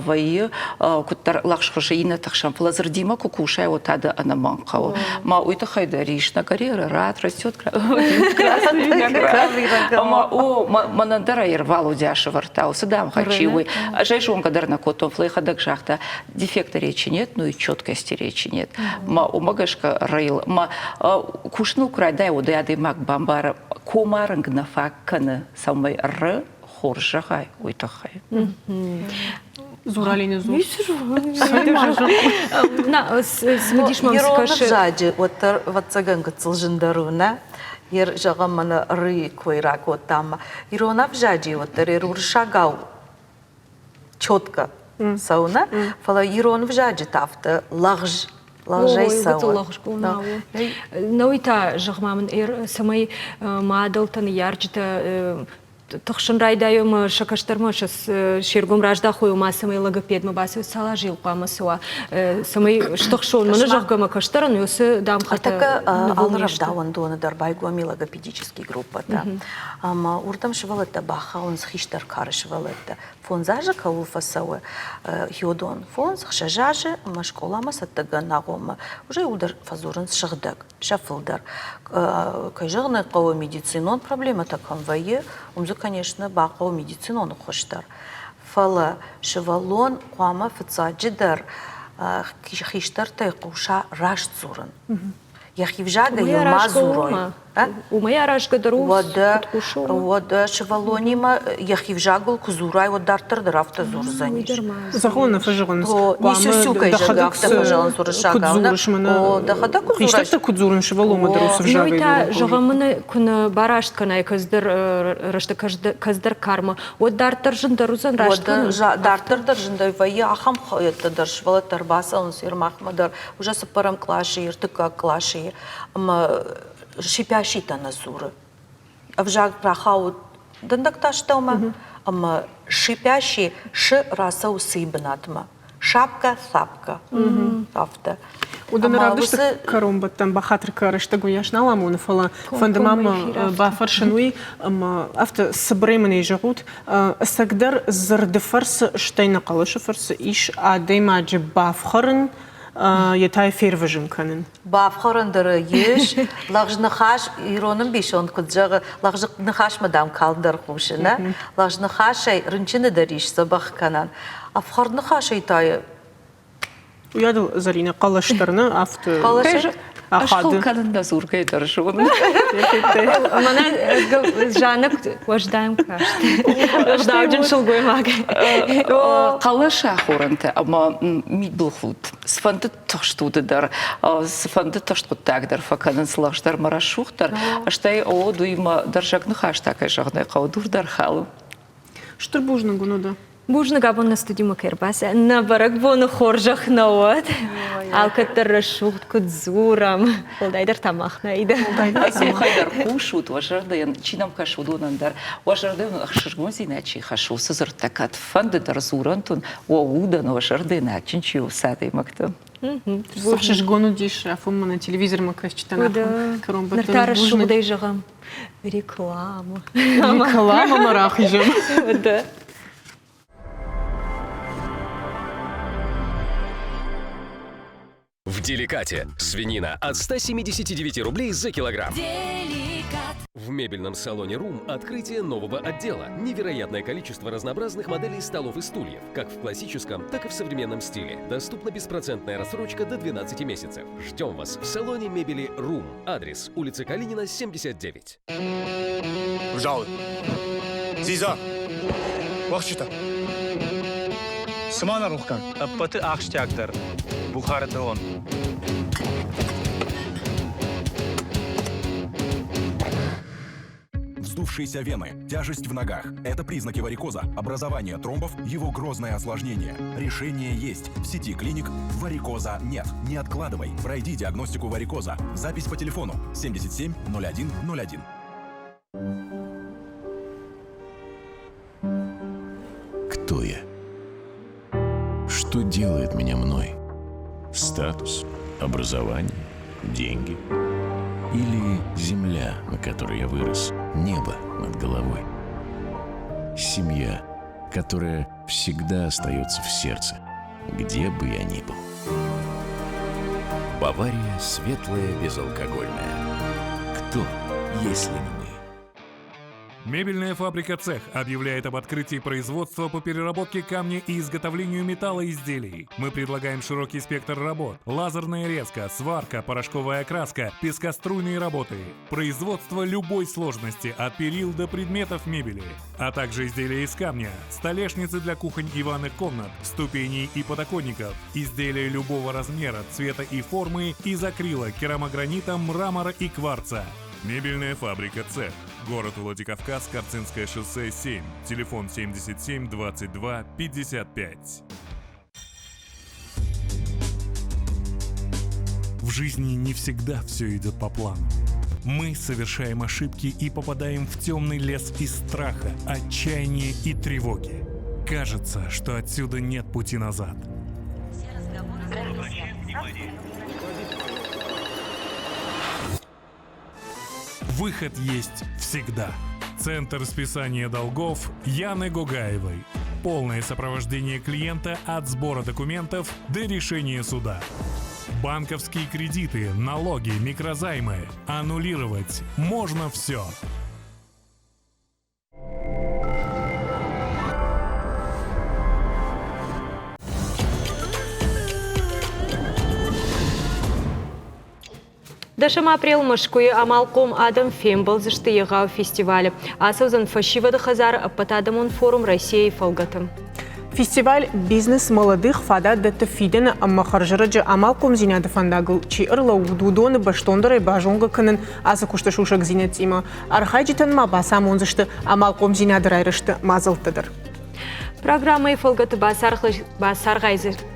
вӕййы куыддӕр лӕгъзхуызы иннӕты хсӕн, фӕлӕ дзырдимӕ куы кусай, уӕд та дӕ ӕнӕмӕнг хъӕуы. Ма уый тыххӕй дӕр ис на карьера рад растет красный виноград. Ӕмӕ о, мӕнӕн дӕр ӕй Валодя сӕвӕрдта, уыцы дамгъӕ чи у. Ӕз ӕй зонгӕ дӕр нӕ кодтон, фӕлӕ йӕхӕдӕг загъта, дефекта речи нет, ну и четкости речи нет. Ма уымӕ гӕсгӕ райыл, ма кусыныл куы райдайа, уӕд ӕй адӕймаг бамбары, комарынг нӕ фаг кӕны, цӕмӕй р хорз зӕгъай, уый тыххӕй. Зуралины зур. Цымыдис мӕм цы кӕсы. Ӕвзаджы уӕддӕр, ӕвӕццӕгӕн, гыццыл зындӕр у, нӕ? Зӕгъӕм, мӕнӕ рыйы кой ракодтам. Ирон ӕвзаджы уӕддӕр уырыссагау четко цӕуы, нӕ? Фӕлӕ ирон ӕвзаджы та афтӕ лӕгъз лӕгъзӕй цӕуы. Науи та, зӕгъ-ма мын, цӕмӕй мадӕлтӕ, ныййарджытӕ тыхсын райдайой ӕмӕ сӕ кӕстӕрмӕ се ргом раздахой, ома цӕмӕй логопедмӕ бацӕуой, цал азы йыл хъуамӕ цӕуа, цӕмӕй стыхсон, мӕнӕ зӕгъгӕ мӕ кӕстӕрӕн уыцы дамхатӕ Ныртӕккӕ алы рӕвдауӕндоны дӕр байгом и логопедический группӕтӕ. Ӕмӕ уырдӕм сывӕллӕттӕ бахауынц хистӕр кары сывӕллӕттӕ. Фондз азы кӕуыл фӕцӕуы, хиодон фондз, хсӕз азы ӕмӕ скъоламӕ цӕттӕгӕнӕн агъоммӕ уже иуылдӕр фӕдзурынц сыгъдӕг, сӕ фылдӕр. Кӕй зӕгъын ӕй хъӕуы, медицинон проблемӕтӕ кӕм вӕййы, уым дзы, конечно, бахъӕуы медицинон ӕххуыс дӕр. Фӕлӕ сывӕллон хъуамӕ фыццаджыдӕр хистӕртӕй хъуса раст дзурын. Йӕхи взагӕй йыл ма дзурой. Уымӕй аразгӕ дӕр у, Уӕдӕ, куыд хъусы, уымӕ. Уӕдӕ сывӕллонимӕ йӕхи взагыл куы дзурай, уӕд дарддӕр дӕр афтӕ дзурдзӕнис. Зӕгъон, нӕ фӕзӕгъынц. Хъуамӕ дӕхӕдӕг афтӕ фӕзӕгъынц уырыссагау. Куыд дзурыс мӕнӕ? Дӕхӕдӕг куыд дзурай? Хистӕртӕ куыд дзурынц сывӕллонмӕ дӕр уыцы взагӕй Уый та, зӕгъӕм, мын куы нӕ бараст кӕнай кӕцыдӕр рӕстӕг, кӕцыдӕр кармӕ, уӕд дарддӕр зындӕр уыдзӕн раст кӕнын? Дарддӕр дӕр зындӕр вӕййы ахӕм хайӕдтӕ дӕр, сывӕллӕттӕ ӕрбацӕуынц Ермахмӕ дӕр, уже цыппӕрӕм къласы, ӕртыккаг къласы, ӕмӕ шипяшитӕ нӕ дзуры. Ӕвзаг рахауы дӕндӕгтӕ астӕумӕ, ӕмӕ шипяши шы рацӕуы сый бынатмӕ. Шапка, сапка. Афтӕ. Уыдоны равдысты кӕронбӕттӕн бахатыр кӕ рӕстӕг уыйас нал амоны, фӕлӕ фӕнды ма мӕ бафӕрсын уый, ӕмӕ афтӕ цыбырӕй мын ӕй зӕгъут, ӕцӕгдӕр дзырды фӕрцы, стӕй нӕ хъӕлӕсы фӕрцы ис адӕймаджы бафхӕрын, йе та фервӕзын кӕнын. Бафхӕрын дӕр ис. Лӕгъз ныхас ирон ӕмбисонд куыд зӕгъы, лӕгъз ныхасмӕ дам калм дӕр хъусы, нӕ? Лӕгъз ныхасӕй рынчыны дӕр ис дзӕбӕх кӕнӕн. Ӕфхӕрд ныхасӕй та Уыйадыл Зӕринӕ хъӕлӕс дӕр нӕ афтӕ Хъӕлӕсӕй ахады. кӕнын дӕ дзургӕ дӕр зоны. Мӕнӕ Жанна уӕздан каст. Ӕгъдауджын сылгоймаг. Хъӕлӕсы ахорӕнтӕ ӕмӕ мидбылхудт. Цыфӕнды тыхст уды дӕр, цыфӕнды тыхст хъуыддаг дӕр фӕкӕнынц лӕгъздӕр мӕ рӕсугъддӕр. Стӕй о, уыимӕ дӕрзӕг ныхӕстӕ кӕй зӕгъын ӕй хъӕуы, дур дӕр хӕлы. Стыр бузныг уын уыд. Бузныг абон нӕ студимӕ кӕй ӕрбацыд. Нӕ бӕрӕгбоны хорзӕх нӕ уӕд. Алкӕддӕр рӕсугъд куыд дзурӕм. Уӕлдайдӕр та мах нӕ иды. Ӕдзухӕй дӕр хъусут, уӕ зӕрдӕйӕн чи нӕм кӕсы, уыдонӕн дӕр. Уӕ зӕрдӕйӕн ӕхсызгондзинад чи хӕссы, уыцы дзырдтӕ кӕдфӕнды дӕр дзурӕнт уын, уӕ удӕн, уӕ зӕрдӕйӕн адджын чи у, уыцы адӕймӕгты. Ӕхсызгон уыдис афонмӕ нӕ телевизормӕ кӕсджытӕн кӕронбӕттӕн. Ныр та рӕсугъдӕй зӕгъӕм. Реклама. Рекламамӕ рахизӕм. Да. В Деликате свинина от 179 рублей за килограмм. Деликат. В мебельном салоне «Рум» открытие нового отдела. Невероятное количество разнообразных моделей столов и стульев, как в классическом, так и в современном стиле. Доступна беспроцентная рассрочка до 12 месяцев. Ждем вас в салоне мебели «Рум». Адрес: улица Калинина, 79. Вжал. Зиза. Уӕхсчытӕ. Цы ма нӕ рох кӕн? Ӕппӕты ахсджиагдӕр Бухары дон. Вздувшиеся вены, тяжесть в ногах – это признаки варикоза, образование тромбов, его грозное осложнение. Решение есть. В сети клиник «Варикоза нет». Не откладывай. Пройди диагностику варикоза. Запись по телефону 77 01 01. Кто я? Что делает меня мной? Статус, образование, деньги? Или земля, на которой я вырос, небо над головой? Семья, которая всегда остается в сердце, где бы я ни был. Бавария светлая безалкогольная. Кто, если не мы? Мебельная фабрика «Цех» объявляет об открытии производства по переработке камня и изготовлению металлоизделий. Мы предлагаем широкий спектр работ. Лазерная резка, сварка, порошковая окраска, пескоструйные работы. Производство любой сложности, от перил до предметов мебели. А также изделия из камня, столешницы для кухонь и ванных комнат, ступеней и подоконников, изделия любого размера, цвета и формы из акрила, керамогранита, мрамора и кварца. Мебельная фабрика «Цех». Город Владикавказ, Карцинское шоссе 7. Телефон 77 22 55. В жизни не всегда все идет по плану. Мы совершаем ошибки и попадаем в темный лес из страха, отчаяния и тревоги. Кажется, что отсюда нет пути назад. Выход есть всегда. Центр списания долгов Яны Гугаевой. Полное сопровождение клиента от сбора документов до решения суда. Банковские кредиты, налоги, микрозаймы. Аннулировать можно все. Дӕсӕм апрел Мӕскуыйы амалхъом адӕм фембӕлдзысты егъау фестивалы. Ацӕудзӕн фӕсивӕды хӕдзары ӕппӕтадӕмон форум Россияйы фӕлгӕты. Фестиваль «Бизнес молодых» фадат дӕтты фидӕны ӕмӕ хӕрзӕрӕджы амалхъомдзинады фӕндагыл чи ӕрлӕууыд, уыдоны бӕстондӕрӕй базонгӕ кӕнын ацы куысты сусӕгдзинӕдтимӕ. Архайджытӕн ма бацамондзысты амалхъомдзинады райрӕзты мадзӕлттӕ дӕр. Программӕйы фӕлгӕты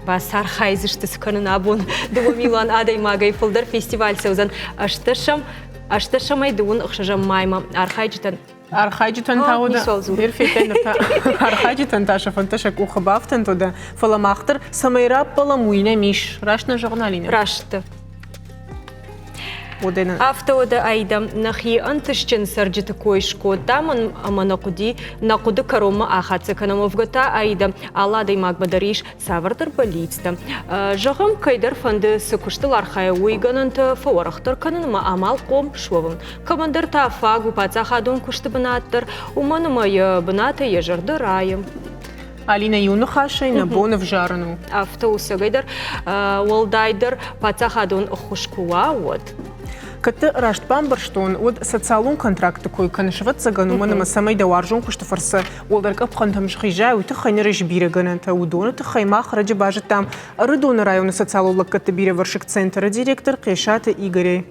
бацархайдзысты цы кӕнын абон 2 милуан адӕймагӕй фылдӕр фестиваль цӕудзӕн ӕстӕсӕм ӕстӕсӕмӕй дыууын ӕхсӕзӕм маймӕ. Архайджытӕн Архайджытӕн та уыд архайджытӕн та сӕ фӕндтӕ сӕ къухы бафтӕнт уыд, фӕлӕ мах дӕр цӕмӕй раппӕлӕм, уый нӕм ис. Раст нӕ зӕгъын, Алинӕ? Раст. Афтӕ уӕдӕ Аидӕ, нӕхи ӕнтыстджын цӕрджыты кой скодтам ӕмӕ нӕ хъуыди нӕ хъуыды кӕронмӕ ахӕццӕ кӕнӕм. Уӕвгӕ та Аидӕ, алы адӕймагмӕ дӕр ис цавӕрдӕр бӕллицтӕ. Зӕгъӕм, кӕйдӕр фӕнды цы куыстыл архайа, уый гӕнӕнтӕ фӕуӕрӕхдӕр кӕнын ӕмӕ амалхъом суӕвын. Кӕмӕндӕр та фаг у паддзахадон куысты бынат дӕр, уымӕн ӕмӕ йӕ бынатӕй йӕ зӕрдӕ райы. Алинӕ, иу ныхасӕй нӕ бон ӕвзарын у. Афтӕ у цӕгӕйдӕр, уӕлдайдӕр паддзахадон ӕххуыс куы уа, уӕд. Кӕд дӕ раст бамбӕрстон, уӕд социалон контракты кой кӕныс, ӕвӕццӕгӕн, уымӕн ӕмӕ цӕмӕй дӕ уарзон куысты фӕрцы уӕлдӕр къӕпхӕнтӕм схизай, уый тыххӕй ныр ис бирӕ гӕнӕнтӕ. Уыдоны тыххӕй мах ӕрӕджы базыдтам Ӕрыдоны районы социалон лӕггӕдты бирӕвӕрсыг центры директор Хъесаты Игорӕй.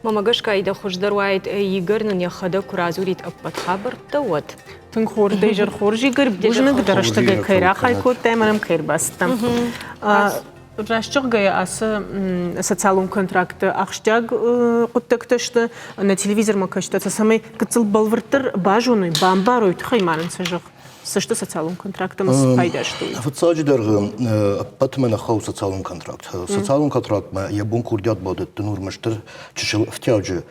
Мӕмӕ гӕсгӕ дӕ хуыздӕр уаид, Игорь нын йӕхӕдӕг куы радзурид ӕппӕт хабӕрттӕ, уӕд. Тынг хорз, дӕ изӕр хорз, Игорь. Бузныг, дӕ рӕстӕгӕй кӕй рахай кодтай ӕмӕ нӕм кӕй ӕрбацыдтӕ. Раст зӕгъгӕйӕ, ацы социалон контракты ахсджиаг хъуыддӕгтӕ сты. Нӕ телевизормӕ кӕсджытӕ цӕмӕй гыццыл бӕлвырддӕр базоной, бамбарой, тыххӕй ма нын цы зӕгъ. Цы сты социалон контракт ӕмӕ цы пайда сты уый? Фыццаджыдӕр ӕппӕтмӕ нӕ хъӕуы социалон контракт. Социалон контрактмӕ йӕ бон курдиат бадӕттын у ӕрмӕстдӕр чысыл ӕфтиаджы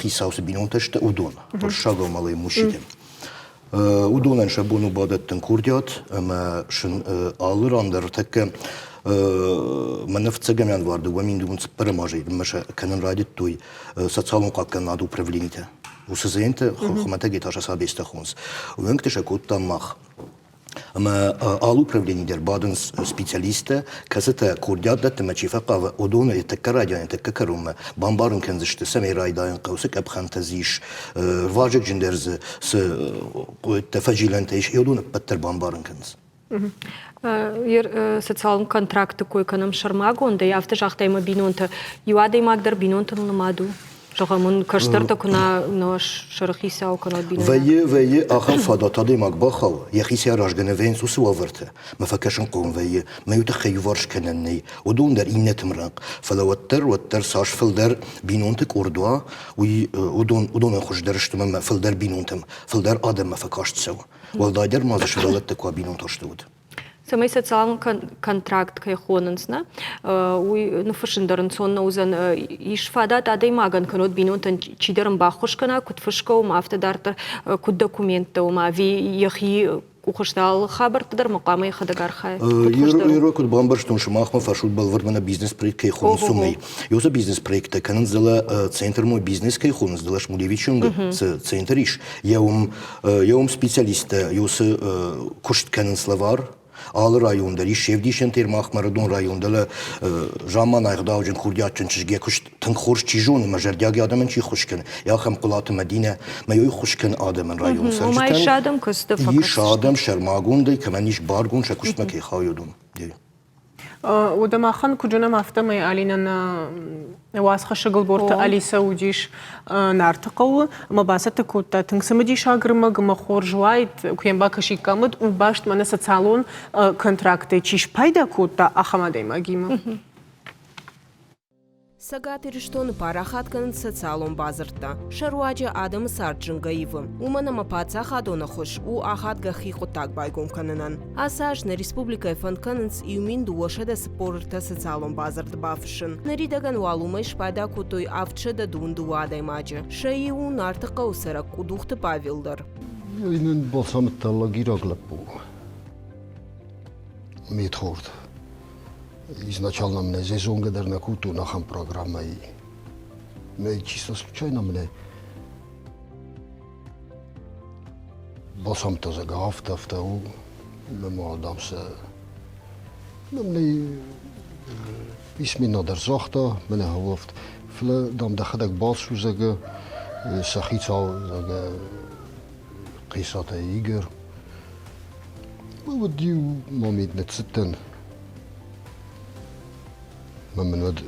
хицау цы бинонтӕ сты, уыдон, уырыссагау малые мужчины. Уыдонӕн сӕ бон у бадӕттын курдиат ӕмӕ сын алы ран дӕр тӕккӕ мӕнӕ фыццӕгӕм январ 2004 азы ӕмӕ сӕ кӕнын райдыдтой социалон хъахъхъӕнынады управленитӕ. Уыцы зӕнтӕ хуымӕтӕгӕй та сӕ цабестӕ хонынц. Уӕнгты сӕ кодтам мах. Ӕмӕ алы управленийы дӕр бадынц специалисттӕ, кӕцытӕ курдиат дӕттынмӕ чи фӕхъавы, уыдоны тӕккӕ райдианы, тӕккӕ кӕронмӕ бамбарын кӕндзысты, цӕмӕй райдайын хъӕуы, цы къӕпхӕнтӕ дзы ис, вазыгджындӕр дзы цы фӕзилӕнтӕ ис, уыдон ӕппӕт дӕр бамбарын кӕнынц. Социалон контракты кой кӕнӕм сӕрмагондӕй, афтӕ загътай мӕ бинонтӕ. Иу адӕймаг дӕр бинонтыл нымад у? Зӕгъӕм, уын кӕстӕртӕ куы нӕ сӕрыхицау кӕнӕ бинонтӕ. Вӕййы, вӕййы ахӕм фадат адӕймаг бахауы, йӕхицӕй аразгӕ нӕ вӕййынц уыцы уавӕрты, мӕ фӕкӕсынхъом вӕййы, мӕ иу тыххӕй иуварс кӕнӕн нӕй, уыдон дӕр иннӕты мрӕнхъ. Фӕлӕ уӕддӕр, уӕддӕр цас фылдӕр бинонты къорд уа, уый уыдон, уыдонӕн хуыздӕр сты мӕ фылдӕр бинонтӕм, фылдӕр адӕммӕ фӕкаст цӕуы. Уӕлдайдӕр ма дзы сывӕллӕттӕ куы бинонтӕ сты, уӕд. Цӕмӕй социалон контракт кӕй хонынц, нӕ, уый ныффыссын дӕр ӕнцон нӕ уыдзӕн. Ис фадат адӕймагӕн кӕнӕ бинонтӕн чидӕр ын баххуыс кӕна, куыд фысгӕ уым, афтӕ дарддӕр, куыд документтӕ уым, ӕви йӕхи къухы сты алы хабӕртты дӕр ма хъуамӕ йӕхӕдӕг архайа? Еро куыд бамбӕрстон, сымахмӕ фӕрсут бӕлвырд мӕнӕ бизнес-проект кӕй хонынц, уымӕй. Уыцы бизнес-проекттӕ кӕнынц дӕлӕ центр Мой бизнес кӕй хонынц, дӕлӕ Шмулевичы цы центр ис, йӕ уым Йе уым специалисттӕ уыцы куыст кӕнынц лӕвар. Алы район дӕр ис се вдисӕнтӕ махмӕ Ӕрыдон район дӕлӕ замманай ӕгъдауджын курдиатджын чызг йӕ куыст тынг хорз чи зоны, мӕ зӕрдиаг адӕмӕн чи ххуыс кӕны, ахӕм Хъуылаты Мӕдинӕ мӕ йой ххуыс кӕны адӕмӕн районы цӕрджытӕн. Ис адӕм куысты Ис адӕм сӕрмагондӕй, кӕмӕн ис баргонд сӕ куыстмӕ кӕй хауы, уыдон. Уӕдӕ махӕн куыд зонӕм, афтӕмӕй Алинӕ нӕ уацхӕссӕг Ӕлборты Алисӕ уыдис Нарты хъӕуы ӕмӕ бацӕттӕ кодта тынг цымыдисаг ӕрмӕг ӕмӕ хорз уаид, куы йӕм бакӕсиккам, уӕд у баст мӕнӕ социалон контрактӕй чи спайда кодта, ахӕм адӕймагимӕ. Цӕгат Ирыстоны парахат кӕнынц социалон бадзырдтӕ. Сӕ руаджы адӕмы цард зынгӕ ивы, уымӕн ӕмӕ паддзахадон ӕххуыс у ахадгӕ хи хъуыддаг байгом кӕнынӕн. Ацы аз нӕ республикӕйы фӕнд кӕнынц 1243 социалон бадзырды бафыссын. Ныридӕгӕн уал уымӕй спайда кодтой 722 адӕймаджы. Сӕ иу у Нарты хъӕуы цӕрӕг Къудухты Павел дӕр. Нын бацамыдта лагераг лӕппу. Медхорд. Изначально мне здесь зонгӕ дӕр нӕ кодтон ахӕм программӕйы. Мӕ чисто случайно мне бацамыдта, зӕгъгӕ, афтӕ, афтӕ у. Мӕ дам сӕ мне письменно дӕр загъта, мӕнӕ афт. Фӕлӕ, дам, дӕхӕдӕг балц у, зӕгъгӕ, сӕ хицау, зӕгъгӕ, Хъесатӕ Игорь. Уӕд иу момент ныццыдтӕн, мӕ мын уӕд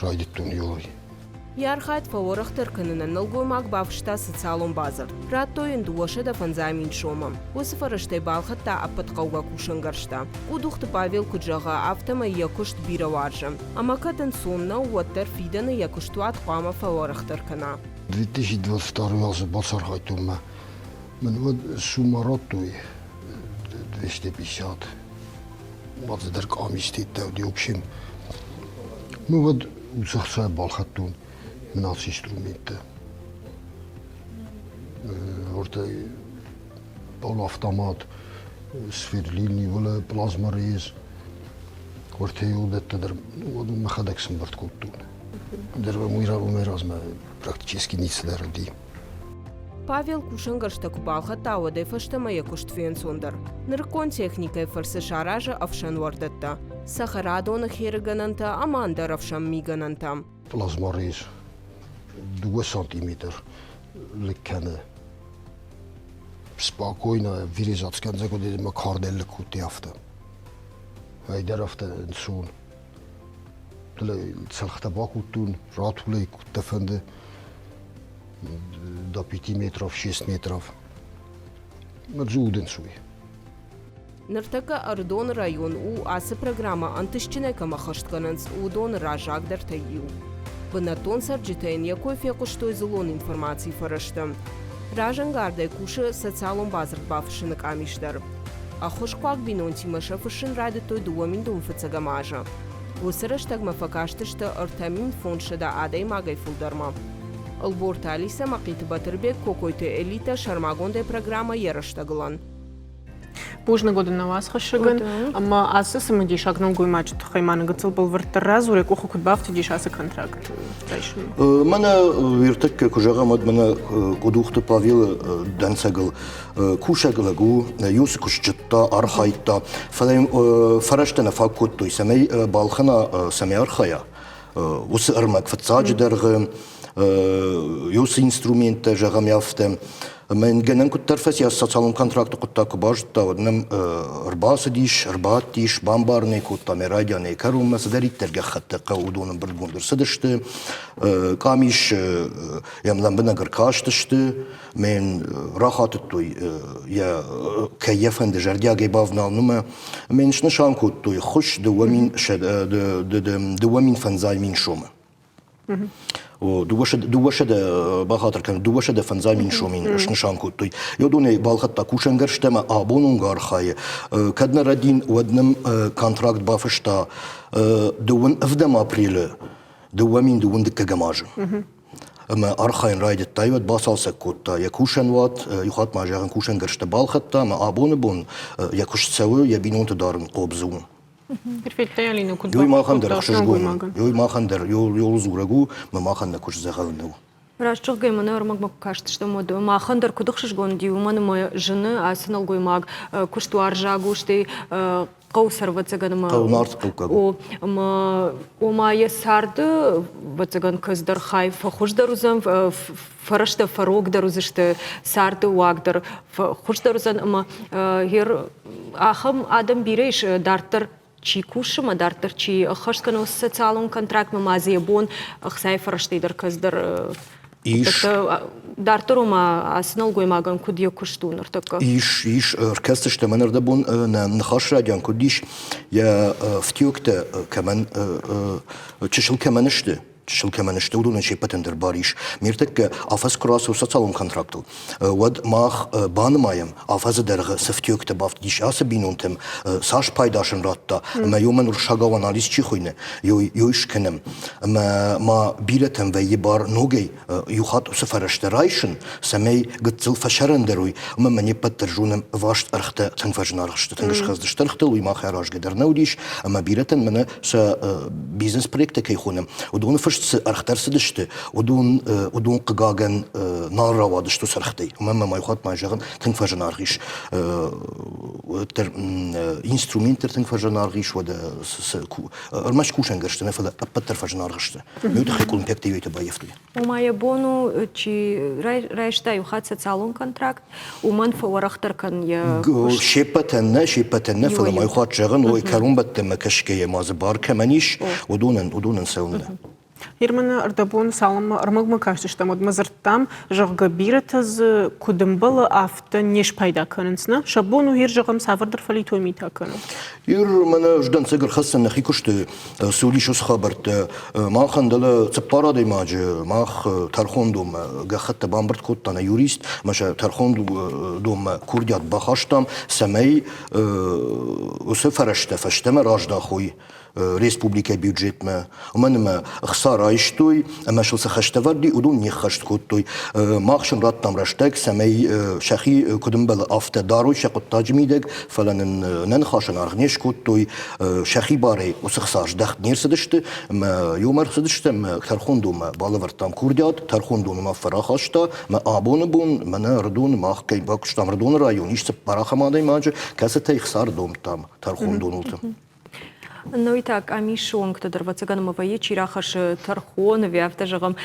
райдыдтон иой. Йӕ архайд фӕуӕрӕхдӕр кӕнынӕн нӕлгоймаг бафыста социалон бадзырд. Радтой йын 250 мин сомы. Уыцы фӕрӕзтӕй балхӕдта ӕппӕт хъӕугӕ кусӕнгӕрзтӕ. Къудухты Павел куыд зӕгъы, афтӕмӕй йӕ куыст бирӕ уарзы. Ӕмӕ кӕд ӕнцон нӕу, уӕддӕр фидӕны йӕ куыстуат хъуамӕ фӕуӕрӕхдӕр кӕна. 2022 азы бацархайдтон мӕ мын уӕд суммӕ радтой 250. Уӕддӕр къамис тедтӕ уыди, в общем. Ну уӕд уыцы ӕхца балхӕдтон мын ацы инструменттӕ. Ортӕ полуавтомат, сверлильный, уӕлӕ плазморез, ортӕ уыдӕттӕ дӕр уӕд мӕхӕдӕг сӕмбырд кодтон. Дӕр уымӕй размӕ практически ницы дӕр уыди. Павел кусӕнгӕрзтӕ куы балхӕдта, уӕдӕй фӕстӕмӕ йӕ куыст фенцондӕр. Нырыккон техникӕйы фӕрцы саразы ӕфсӕн уӕрдӕттӕ, цӕхӕрадоны херыгӕнӕнтӕ ӕмӕ ӕндӕр ӕфсӕн мигӕнӕнтӕ. Плазморез дыууӕ сантиметр лыг кӕны. Спокойно вырезать кӕндзӕг уыди мӕ кардӕй лыг кодтой афтӕ. Ӕйдӕр афтӕ ӕнцон. Цӕлхтӕ бакодтон, ратулӕй куыдтӕ фӕнды до пяти метров, шесть метров. Дзудынц уый. Ныртӕккӕ Ӕрыдоны район у, ацы программӕ ӕнтыстджынӕй кӕм ӕххӕст кӕнынц, уыдоны раззагдӕртӕй иу. Бынӕттон цӕрджытӕ йын йӕ кой фехъуыстой дзыллон информацийы фӕрӕзты. Разӕнгардӕй кусы социалон бадзырд бафыссыны къамис дӕр. Ӕххуысхъуаг бинонтимӕ сӕ фыссын райдыдтой 2000 фыццӕгӕм азы. Уыцы рӕстӕгмӕ фӕкастысты 3500 адӕймагӕй фылдӕрмӕ. Ӕлборты Алисӕ, Мӕхъиты Батырбег, Кокойты Элитӕ сӕрмагондӕй программӕ йӕ рӕстӕгылӕн. Бузныг уыд нӕ уацхӕссӕгӕн. Ӕмӕ ацы цымыдисаг нӕлгоймаджы тыххӕй ма нын гыццыл бӕлвырддӕр радзур, йӕ къухы куыд бафтыдис ацы контракт райсынмӕ? Мӕнӕ ӕртӕккӕ куы зӕгъӕм, уӕд мӕнӕ Къудухты Павелы дӕнцӕгыл кусӕг лӕг у, иу цы куыст зыдта, архайдта, фӕлӕ йын фӕрӕзтӕ нӕ фаг кодтой, цӕмӕй балхӕна, цӕмӕй архайа. Уыцы ӕрмӕг фыццаджы дӕргъы уыцы инструменттӕ, зӕгъӕм, афтӕ. Ӕмӕ йын гӕнӕн куыддӕр фӕци, социалон контракты хъуыддаг куы базыдта, уӕд нӕм ӕрбацыдис, ӕрбадтис, бамбарын ӕй кодта, мӕ райдианӕй кӕронмӕ цыдӕриддӕр гӕххӕттӕ хъӕуы, уыдон ӕмбырдгонд ӕрцыдысты. Къамис йӕм лӕмбынӕг ӕркастысты, мӕ йын рахатыдтой, йӕ кӕй йӕ фӕнды зӕрдиагӕй бавналынмӕ. Ӕмӕ йын снысан кодтой ххуыс 2500 сомы. 200 бахатыр кӕн 250 сомин снысан кодтой. Уыдонӕй балхӕдта кусӕнгӕрзтӕ ӕмӕ абон онг архайы. Кӕд нӕ рӕдин, уӕд нӕм контракт бафыста дыууын ӕвдӕм апрелы 2021 азы. Ӕмӕ архайын райдыдта, уӕд бацалцӕг кодта йӕ кусӕнуат, иу хатт ма зӕгъын кусӕнгӕрзтӕ балхӕдта ӕмӕ абоны бон йӕ куыст цӕуы, йӕ бинонты дарын хъобзы у. Перфектӕй Алина куыд Ёй махӕн дӕр ӕхсызгон у. Ёй махӕн дӕр ёл дзурӕг у, мӕ махӕн нӕ куыст дзӕгъӕл нӕу. Раст зӕгъгӕ, мӕнӕ ӕрмӕгмӕ куы кастыстӕм, уӕд махӕн дӕр куыд ӕхсызгон уыди, уымӕн ӕмӕ зыны ацы нӕлгоймаг куыстуарзаг у, стӕй хъӕу сӕрвӕццӕгӕн ӕмӕ Хъӕу Нарты хъӕуккаг у. Ӕмӕ ома йӕ царды ӕвӕццӕгӕн кӕцыдӕр хай фӕхуыздӕр уыдзӕн, фӕрӕзтӕ фӕрогдӕр уыдзысты, царды уаг дӕр фӕхуыздӕр уыдзӕн ӕмӕ ахӕм адӕм бирӕ ис дарддӕр чи кусы ӕмӕ дарддӕр чи ӕххӕст кӕны социалон контрактмӕ ма дзы йӕ бон ӕхцайы фӕрӕзтӕй дӕр кӕцыдӕр Ис. Дарддӕр ома ацы нӕлгоймагӕн куыд йӕ куыст у ныртӕккӕ? Ис, ис. Ӕркӕсдзыстӕм ӕнӕрдӕбон нӕ ныхас радиан куыд ис, йӕ фтиоктӕ кӕмӕн чысыл кӕмӕн сты, чысыл кӕмӕн сты, уыдонӕн се ппӕтӕн дӕр бар ис. Ныртӕккӕ афӕдз куы рацӕуы социалон контрактыл, уӕд мах банымайӕм, афӕдзы дӕргъы цы фтиоктӕ бафтыдис ацы бинонтӕм, цас пайда сын радта, ӕмӕ уымӕн уырыссагау анализ чи хуыйны, йой скӕнӕм. Ӕмӕ ма бирӕтӕм вӕййы бар ногӕй иу хатт уыцы фӕрӕзтӕ райсын, цӕмӕй гыццыл фӕсӕрӕндӕр уой, ӕмӕ ма не ппӕт дӕр зонӕм, ӕваст ӕргътӕ тынг фӕзынаргъ сты, тынг схӕцдысты ӕргътыл, уый мах аразгӕ дӕр нӕ уыдис, ӕмӕ бирӕтӕн мӕнӕ сӕ бизнес-проекттӕ кӕй хонӕм, уыдоны фыст. фыст цы ӕргътӕ ӕрцыдысты, уыдон, уыдон хъыгагӕн нал рауадысты уыцы ӕргътӕй. Уымӕн ӕмӕ ма иу хатт ма зӕгъын, тынг фӕзынаргъ ис. Уӕддӕр инструмент дӕр тынг фӕзынаргъ ис, уӕдӕ ӕрмӕст кусӕнгӕрзтӕ нӕ, фӕлӕ ӕппӕт дӕр фӕзынаргъ сты. Уый тыххӕй къуылымпиӕгтӕ иуӕйтӕ баййӕфтой. Ома йӕ бон у, чи райста иу хатт социалон контракт, уымӕн фӕуӕрӕхдӕр кӕн йӕ куыст. Се ппӕтӕн нӕ, се ппӕтӕн нӕ, фӕлӕ ма иу хатт зӕгъын, ой, кӕронбӕттӕнмӕ кӕсгӕйӕ ма дзы бар кӕмӕн ис, уыдонӕн, уыдонӕн цӕуыннӕ. Ерманы ӕрдӕбон цалынмӕ ӕрмӕгмӕ кастыстӕм, уӕдмӕ дзырдтам, зӕгъгӕ, бирӕтӕ дзы куыд ӕмбӕлы, афтӕ не спайда кӕнынц, нӕ? Сӕ бон у, ир зӕгъӕм, цавӕрдӕр фӕлитой митӕ кӕнын. Ир мӕнӕ ӕз дӕнцӕг ӕрхӕццӕн нӕхи куысты цы уыдис уыцы хабӕрттӕ. Махӕн дӕлӕ цыппар адӕймаджы мах тӕрхондонмӕ гӕххӕттӕ бамбырд кодта нӕ юрист, ӕмӕ сӕ тӕрхондонмӕ курдиат бахастам, цӕмӕй уыцы фӕрӕзтӕ фӕстӕмӕ раздахой республикӕйы бюджетмӕ. Уымӕн ӕмӕ ӕхца райстой ӕмӕ сыл цы хӕстӕ ӕвӕрд и, уыдон не ххӕст кодтой. Мах сын радтам рӕстӕг, цӕмӕй сӕхи куыд ӕмбӕлы, афтӕ дарой сӕ хъуыддаджы мидӕг, фӕлӕ нын нӕ ныхасӕн аргъ не скодтой, сӕхи барӕй уыцы хца здӕхт не рцыдысты ӕмӕ иумӕ ӕрцыдысты ӕмӕ тӕрхондонмӕ балӕвӕрдтам курдиат, тӕрхондон уынаффӕ рахаста ӕмӕ абоны бон мӕнӕ Ӕрыдоны мах кӕй бакуыстам, Ӕрыдоны район ис цыппар ахӕм адӕймаджы, кӕцытӕй хца ӕрдомдтам тӕрхондонылты. Ной та къамисы уӕнгтӕ дӕр ӕвӕццӕгӕн ӕмӕ вӕййы, чи рахӕссы тӕрхон ӕви афтӕ зӕгъӕм,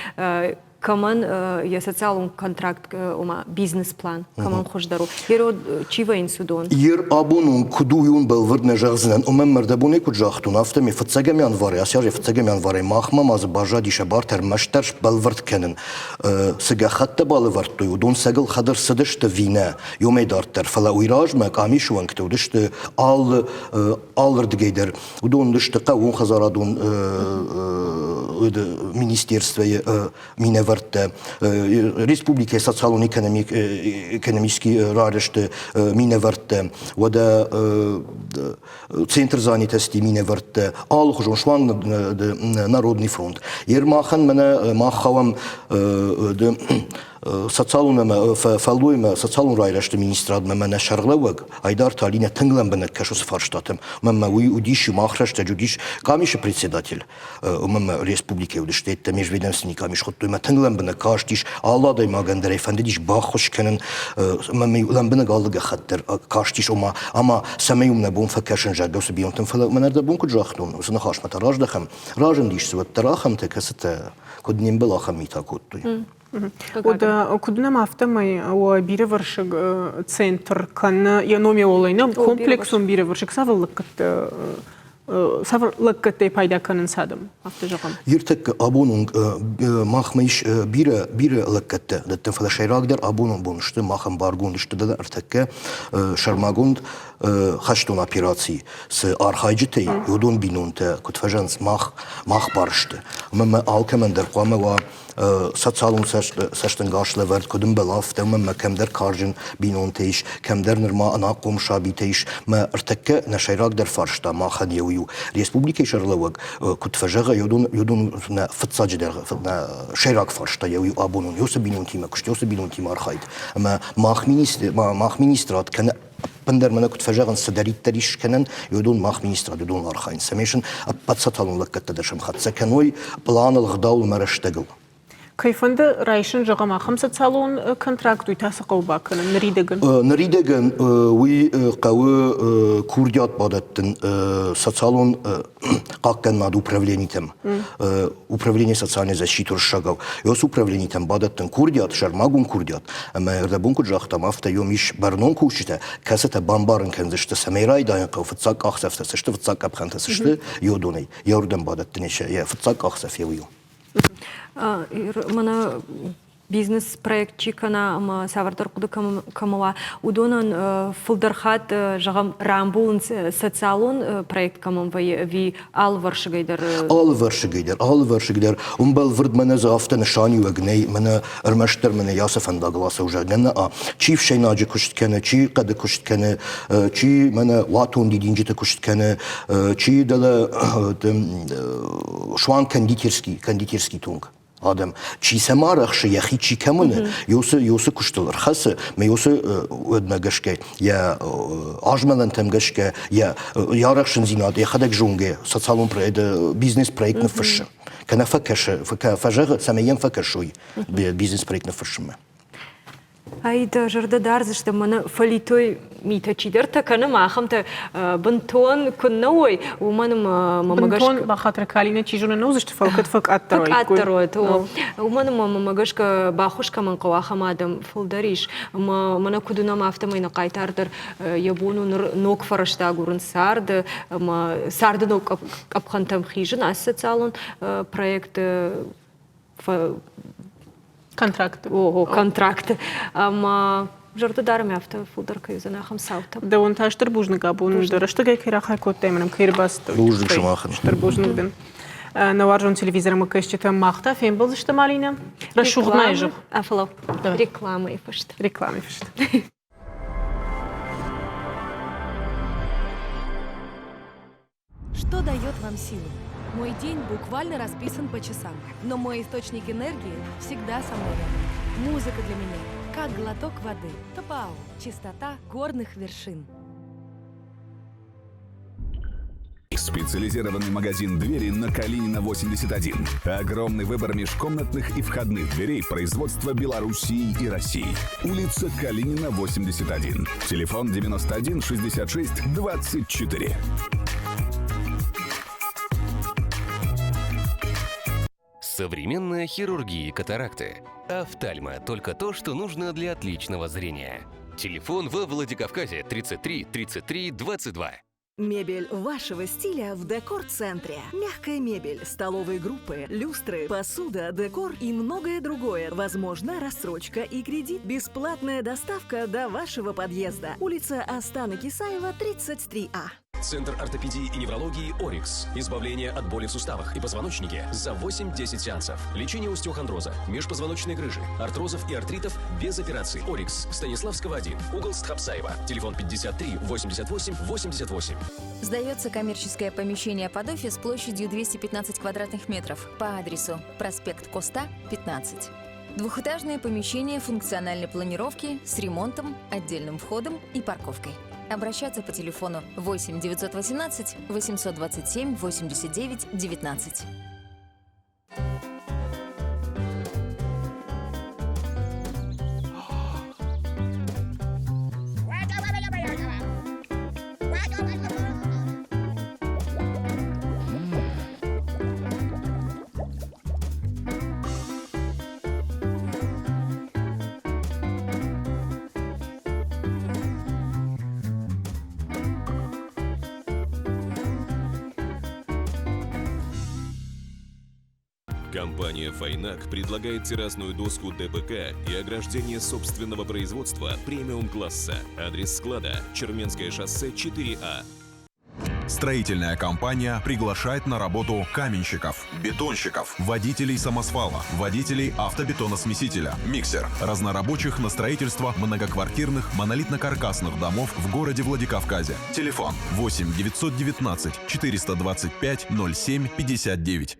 кӕмӕн йӕ социалон контракт, ома бизнес-план кӕмӕн хуыздӕр у. Еро чи вӕййынц уыдон? Ер абон он куыд у, уый бӕлвырд нӕ зӕгъдзынӕн. Уымӕн мӕрдӕбонӕй куыд загътон, афтӕ ме фыццӕгӕм январы, ацы азы фыццӕгӕм январы махмӕ ма дзы баззади сӕ бартӕ ӕрмӕстдӕр сбӕлвырд кӕнын. Цы гӕххӕттӕ балӕвӕрдтой, уыдон сӕгыл хӕдӕрцыдысты ӕви нӕ, уымӕй дарддӕр. Фӕлӕ уый размӕ къамисы уӕнгтӕ уыдысты алы алырдыгӕй дӕр. Уыдон уыдысты хъӕууонхӕдзарадон министерствойы минӕвӕрттӕ, республикӕйы социалон-экономический райрӕзты минӕвӕрттӕ, уӕдӕ центр занятости минӕвӕрттӕ, алыхуызон суанг Народный фронт. Ермахӕн мӕнӕ мах хъӕуӕм социалон ӕмӕ фӕллой ӕмӕ социалон райрӕзты министрадмӕ мӕнӕ сӕргълӕууӕг Айдар Талинӕ тынг лӕмбынӕг кӕсы уыцы фарстатӕм. Мӕнмӕ уый уыдис, мах рӕстӕджы уыдис къамисы председатель, уымӕн республикӕйы уыдысты ӕддӕ межведомственный къамис хуыдтой, мӕ тынг лӕмбынӕг кастис, алы адӕймагӕн дӕр ӕй фӕндыдис баххуыс кӕнын, ӕмӕ лӕмбынӕг алы гӕххӕтт дӕр кастис, ома ӕмӕ цӕмӕй уым нӕ бон фӕкӕсын, зӕгъгӕ, уыцы бинонтӕм. Фӕлӕ мӕнӕ дӕ бон куыд загътон, уыцы ныхасмӕ та раздӕхӕм, разындис дзы уӕддӕр ахӕмтӕ, кӕцытӕ куыд не мбӕлы, ахӕм митӕ кодтой. Уӕдӕ куыд нӕм афтӕмӕй уӕ бирӕвӕрсыг центр кӕны йӕ номиолӕй нӕ комплексон бирӕвӕрсыг цавӕр лӕггӕдтӕ цавӕр лӕггӕдтӕй пайда кӕнынц адӕм, афтӕ зӕгъӕм? Ертӕккӕ абон онг махмӕ ис бирӕ бирӕ лӕггӕдтӕ дӕттӕм, фӕлӕ сӕйрагдӕр абоны бон сты мах ӕмбаргонд сты дӕлӕ ӕртӕккӕ сӕрмагонд хӕстон операци цы архайджытӕй, уыдон бинонтӕ куыд фӕзӕгъынц, мах мах бар сты. Ӕмӕ мӕ алкӕмӕн дӕр хъуамӕ уа социалон цӕстӕнгас лӕвӕрд куыд ӕмбӕлы, афтӕ ӕмӕ мӕ кӕмдӕр карджын бинонтӕ ис, кӕмдӕр нырма ӕнахъом сабитӕ ис. Мӕ ӕртӕккӕ нӕ сӕйрагдӕр фарста махӕн еу у. Республикӕйы сӕргълӕууӕг куыд фӕзӕгъы, уыдон нӕ фыццаджыдӕр нӕ сӕйраг фарста еу у абонон еуцы бинонтимӕ куыст, еуцы бинонтимӕ архайд. Ӕмӕ мах министрад кӕны ӕппындӕр мӕнӕ куыд фӕзӕгъынц, цыдӕриддӕр ис скӕнӕн, уыдон мах министрад уыдон архайынц, цӕмӕй сын ӕппӕт социалон лӕггӕдтӕ дӕр сӕмхӕццӕ кӕной пъланыл, ӕгъдауыл ӕмӕ рӕстӕгыл. Кӕй фӕнды райсын, зӕгъӕм, ахӕм социалон контракт, уый та цы хъӕуы бакӕнын ныридӕгӕн? Ныридӕгӕн уый хъӕуы курдиат бадӕттын социалон хъахъхъӕнынады управленитӕм, управление социальной защиты уырыссагау. Ёс управленитӕм бадӕттын курдиат, сӕрмагонд курдиат, ӕмӕ ӕрдӕбон куыд загътам, афтӕ йом ис бӕрнон кусджытӕ, кӕцытӕ бамбарын кӕндзысты, цӕмӕй райдайын хъӕуы фыццаг къахдзӕфтӕ цы сты, фыццаг къӕпхӕнтӕ цы сты, йодонӕй, йӕ бадӕттын йӕ фыццаг къахдзӕф еу у. Мӕнӕ бизнес-проект чи кӕна ӕмӕ цавӕрдӕр хъуыды кӕмӕ уа, уыдонӕн фылдӕр хатт, зӕгъӕм, рамбулынц социалон проект кӕмӕн вӕййы ӕви алывӕрсыгӕй дӕр? Алывӕрсыгӕй дӕр, алывӕрсыг дӕр. Уым бӕлвырд мӕнӕ дзы афтӕ нысаниуӕг нӕй, мӕнӕ ӕрмӕстдӕр мӕнӕ ацы фӕндагыл ацӕугӕ нӕ, чи ӕфсӕйнаджы куыст кӕны, чи хъӕды куыст кӕны, чи мӕнӕ уатон дидинджыты куыст кӕны, чи дӕлӕ суанг кондитерский, кондитерский тонг. адӕм, чи сӕм арӕхсы, йӕхи чи кӕм уыны, ёсы куыстыл ӕрхӕцы, мӕ ёсы уӕдмӕ гӕсгӕ, йӕ азмӕлӕнтӕм гӕсгӕ, йӕ арӕхсындзинад йӕхӕдӕг зонгӕ социалон бизнес-проект ныффыссы. Кӕнӕ фӕкӕсы, фӕзӕгъы, цӕмӕй йӕм фӕкӕсой бизнес-проект ныффыссынмӕ. Ай дӕ зӕрдӕ дардзысты, мӕнӕ фӕлитой митӕ чидӕртӕ кӕны, ма ахӕмтӕ бынтон куыннӕ уой, уымӕн ӕмӕ мӕ Бынтон бахатыр Калина чи зоны нӕ уыдзысты, фӕлӕ кӕд фӕкъаддӕр Фӕкъаддӕр уӕд, уымӕн ӕмӕ мӕ гӕсгӕ баххуыс кӕмӕн хъӕуы, ахӕм адӕм фылдӕр ис. Ӕмӕ мӕнӕ куыд уынӕм, афтӕмӕй нӕ хъайтар дӕр йӕ бон у ныр ног фӕрӕзтӕ агурын царды ӕмӕ царды ног къӕпхӕнтӕм хизын ацы социалон проекты Контракты. Ого, контракты. Ӕмӕ зӕрдӕ дарӕм афтӕ фылдӕр кӕй уыдзӕн ахӕм цаутӕ. Дӕуӕн та стыр бузныг абон дӕ рӕстӕгӕй кӕй рахай кодтай ӕмӕ нӕм кӕй ӕрбацыдтӕ. Бузныг сымахӕн. Стыр бузныг дын. Нӕ уарзон телевизормӕ кӕсджытӕ мах та фембӕлдзыстӕм, Алинӕ. Рӕсугъд ма зӕгъ. Афӕлӕ рекламӕйы фыст. Рекламӕйы фыст. Что дает вам силы? Мой день буквально расписан по часам, но мой источник энергии всегда со мной рядом. Музыка для меня как глоток воды. ТПАУ – чистота горных вершин. Специализированный магазин «Двери» на Калинина, 81. Огромный выбор межкомнатных и входных дверей производства Белоруссии и России. Улица Калинина, 81. Телефон 91 66 24. Современная хирургия катаракты. Офтальма – только то, что нужно для отличного зрения. Телефон во Владикавказе 33 33 22. Мебель вашего стиля в Декор-центре. Мягкая мебель, столовые группы, люстры, посуда, декор и многое другое. Возможно, рассрочка и кредит. Бесплатная доставка до вашего подъезда. Улица Астана Кисаева, 33А. Центр ортопедии и неврологии «Орикс». Избавление от боли в суставах и позвоночнике за 8-10 сеансов. Лечение остеохондроза, межпозвоночной грыжи, артрозов и артритов без операций. «Орикс». Станиславского 1, угол Стхапсаева. Телефон 53 88 88. Сдается коммерческое помещение под офис площадью 215 квадратных метров по адресу проспект Коста, 15. Двухэтажное помещение функциональной планировки с ремонтом, отдельным входом и парковкой. Обращаться по телефону 8 918 827 89 19. Компания «Файнак» предлагает террасную доску ДПК и ограждение собственного производства премиум-класса. Адрес склада – Черменское шоссе 4А. Строительная компания приглашает на работу каменщиков, бетонщиков, водителей самосвала, водителей автобетоносмесителя, миксер, разнорабочих на строительство многоквартирных монолитно-каркасных домов в городе Владикавказе. Телефон 8 919 425 07 59.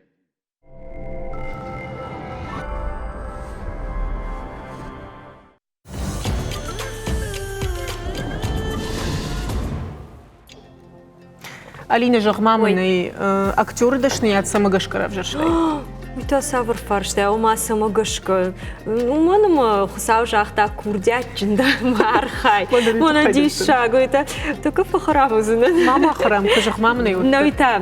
Алинӕ, зӕгъ-ма мын ӕй, актеры дӕсныйад цӕмӕ гӕсгӕ равзӕрстай? Уый та цавӕр фарста, ома цӕмӕ гӕсгӕ? Уымӕн ӕмӕ Хуыцау загъта, курдиатджын дӕ, ма архай. Мӕнӕ диссаг, уый та тӕккӕ фӕхӕрам уыдзынӕн. Ма ма хӕрам, куы зӕгъ-ма мын ӕй. Нӕ, уый та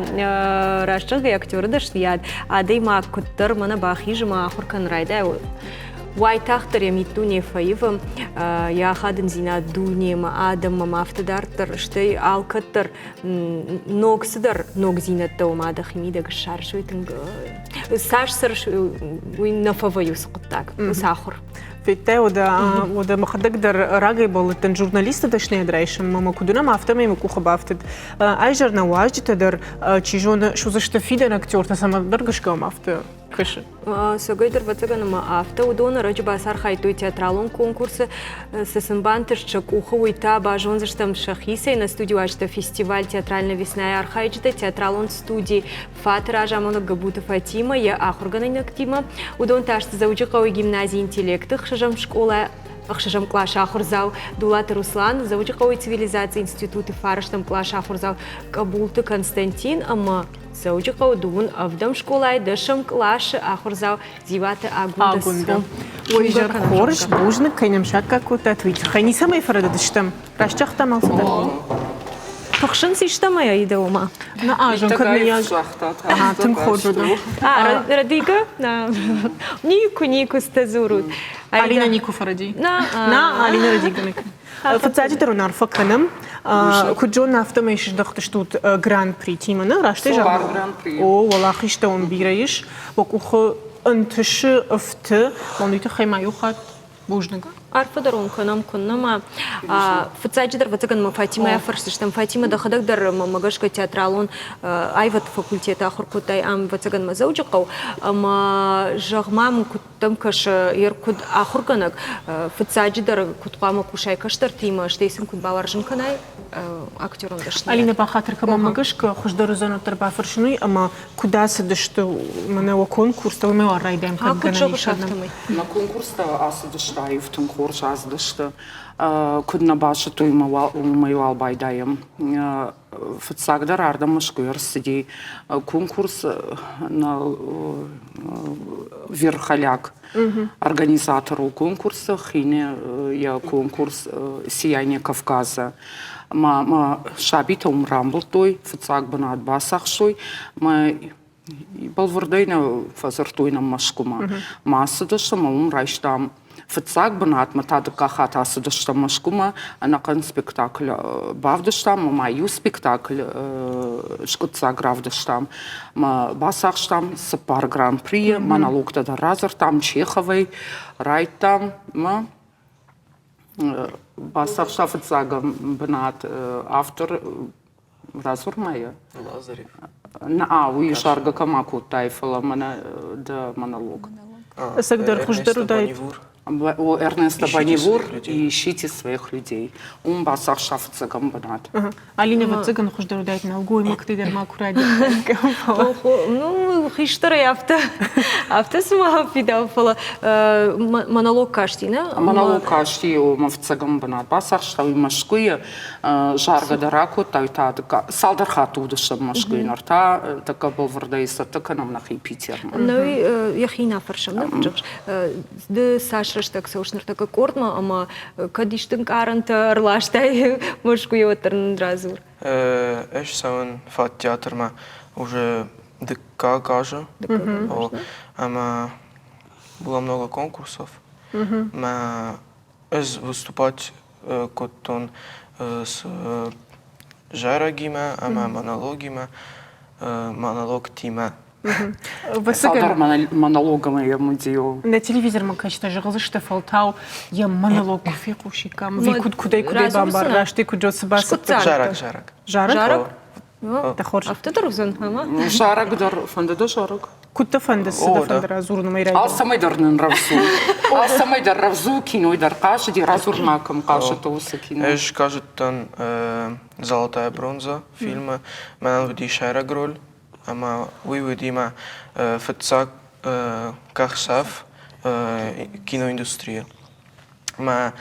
раст зӕгъгӕйӕ, актеры дӕсныйад адӕймаг куыддӕр мӕнӕ бахизы ӕмӕ ахуыр кӕнын райдайа, уайтагъддӕр йӕ миддуне фӕивы, йӕ ахадындзинад дунемӕ, адӕммӕ афтӕ дарддӕр, стӕй алкӕддӕр ног цыдӕр ногдзинӕдтӕ уымӕ дӕхимидӕг ссарыс, уый тынг цас цӕрыс, уый нӕ фӕвӕййы уыцы хъуыддаг, уыцы ахуыр. Федтай, уӕдӕ, уӕдӕ мӕхӕдӕг дӕр рагӕй бӕллыдтӕн журналисты дӕсныйад райсынмӕ, мӕ куыд уынӕм, афтӕмӕй мӕ къухы бафтыд. Айзӕр нӕ уазджытӕ дӕр, чи зоны, суыдзысты фидӕн актертӕ, цӕмӕндӕр гӕсгӕ мӕм афтӕ кӕсы. Сӕгӕйдӕр ӕвӕццӕгӕн ӕмӕ афтӕ уыдон ӕрӕджы бацархайдтой театралон конкурсы, цы сын бантыст сӕ къухы, уый та базондзыстӕм сӕхицӕй. Нӕ студиуазджытӕ фестиваль «Театральная весна»-йы архайджытӕ, театралон студи «Фат» разамонӕг Габуты Фатимӕ йӕ ахуыргӕнинӕгтимӕ. Уыдон та сты Дзӕуджыхъӕуы гимназийы интеллекты ӕхсӕзӕм скъола ӕхсӕзӕм къласы ахуырдзау Дулаты Руслан, Дзӕуджыхъӕуы цивилизацийы институты фарӕстӕм къласы ахуырдзау Къӕбулты Константин ӕмӕ. Дзӕуджыхъӕуы дыууын ӕвдӕм скъолайы дӕсӕм къласы ахуырдзау Дзиуаты Агуындӕ. Ой, изӕр хорз, бузныг, кӕй нӕм саккаг кодтат, уый тыххӕй. Ницӕмӕй фӕрӕдыдыстӕм. Раст загътам алцыдӕр. Тыхсынц истӕмӕй аидӕума? На, азон, кӕд не Ага, тынг хорз уыд. А, Радика? На. Никуы, никуы стӕ дзурут. Алина никуы фӕрӕди. На, На, Алина Радига. Фыццаджыдӕр уын арфӕ кӕнӕм. Куыд зонын, афтӕмӕй сыздӕхтыстут гран-при-тимӕ, нӕ? Раст ӕй зӕгъын? О, уӕлахизтӕ уын бирӕ ис. Уӕ къухы ӕнтысы, ӕфты. Уый тыххӕй ма иу хатт бузныг. Арфӕ дӕр уын кӕнӕм, куыннӕ ма. Фыццаджыдӕр, ӕвӕццӕгӕн ма Фатимӕйӕ фӕрсдзыстӕм. Фатимӕ, дӕхӕдӕг дӕр мӕ гӕсгӕ театралон аивӕдты факультеты ахуыр кодтай ам, ӕвӕццӕгӕн ма Дзӕуджыхъӕу. Ӕмӕ зӕгъ-ма мын, куыд дӕм кӕсы, йер куыд ахуыргӕнӕг, фыццаджыдӕр куыд хъуамӕ кусай кӕстӕртимӕ, стӕй сын куыд бауарзын кӕнай актерон дӕсныйад? Алинӕ, бахатыр кӕмӕ гӕсгӕ хуыздӕр уыдзӕн уӕддӕр бафӕрсын уый, ӕмӕ куыд ацыдысты мӕнӕ уӕ конкурстӕ, уымӕй уал райдайӕм кӕд гӕнӕн ис афтӕмӕй. Нӕ конкурстӕ ацыдысты аив, тынг хорз ацыдысты. Куыд нӕ базыдтой, уымӕй уал байдайӕм. Фыццагдӕр ардӕм Мӕскуыйы ӕрцыди конкурс на Верхоляк. Организатор у конкурсы, хины йӕ конкурс «Сияние Кавказа». Мӕ мӕ сабитӕ уым рамбылдтой, фыццаг бынат бацахстой. Мӕ бӕлвырдӕй нӕ фӕдзырдтой нӕм Мӕскуымӕ. Мӕ ацыдыстӕм ӕмӕ уым райстам фыццаг бынатмӕ та дыккаг хатт ацыдыстӕм Мӕскуымӕ, ӕнӕхъӕн спектакль бавдыстам ӕмӕ иу спектакль скъуыддзаг равдыстам. Мӕ бацахстам цыппар гран-прийы, монологтӕ дӕр радзырдтам Чеховӕй, райдтам мӕ бацахста фыццаг бынат автор Радзур ма йӕ. Лазарев. Нӕ, уый заргӕ кӕм акодтай, фӕлӕ мӕнӕ дӕ монолог. Ӕцӕгдӕр хуыздӕр уыдаид. О Эрнесто Бонневур ищите своих людей. Уым бацахста фыццагӕм бынат. Алина, ӕвӕццӕгӕн хуыздӕр уыдаид нӕлгоймӕгты дӕр ма куы Ну, хистӕрӕй афтӕ, афтӕ цыма фидауы, фӕлӕ монолог касти, нӕ? Монолог касти, мӕ фыццагӕм бынат бацахста, уый Мӕскуыйы. Заргӕ дӕр ракодта, уый та цалдӕр хатты уыдыстӕм Мӕскуыйы, ныр та тӕккӕ бӕлвырдӕй цӕттӕ кӕнӕм нӕхи Питермӕ. Нӕ йӕхи нӕ фӕрсӕм, нӕ зӕгъыс, ды цас рӕстӕг цӕуыс ныртӕккӕ къордмӕ ӕмӕ кӕд исты ӕнкъарӕнтӕ ӕрластай Мӕскуыйы, уӕддӕр нын радзур. Ӕз цӕуын фат театрмӕ уже дыккаг азы. Ӕмӕ было много конкурсов. Мӕ Ӕз выступать кодтон с зарӕгимӕ ӕмӕ монологимӕ, монологтимӕ. Цалдӕр монологомӕ йӕм уыди. Нӕ телевизормӕ кӕсджытӕ зӕгъдзысты, фӕлтау йӕ монолог куы фехъусиккам, ӕви куыд куыдӕй куыдӕй бамбар, раст ӕй куыд цы бацыдтӕ. Зарӕг, зарӕг. Зарӕг? Зарӕг? Дӕ хорз. Афтӕ дӕр уыдзӕн, ӕмӕ? Зарӕг дӕр, фӕнды дӕ зарӕг? Куыд дӕ фӕнды, цы дӕ фӕнды радзурын уымӕй райдайын? Алцӕмӕй дӕр нын рӕвдз у. Алцӕмӕй дӕр рӕвдз у, киной дӕр хъазыди, радзур ма кӕм хъазыд уыцы кино. Ӕз хъазыдтӕн «Золотая бронза» фильмы. Мӕнӕн уыди сӕйраг роль, ӕмӕ уый уыди мӕ фыццаг къахдзӕф киноиндустрийы. Мӕ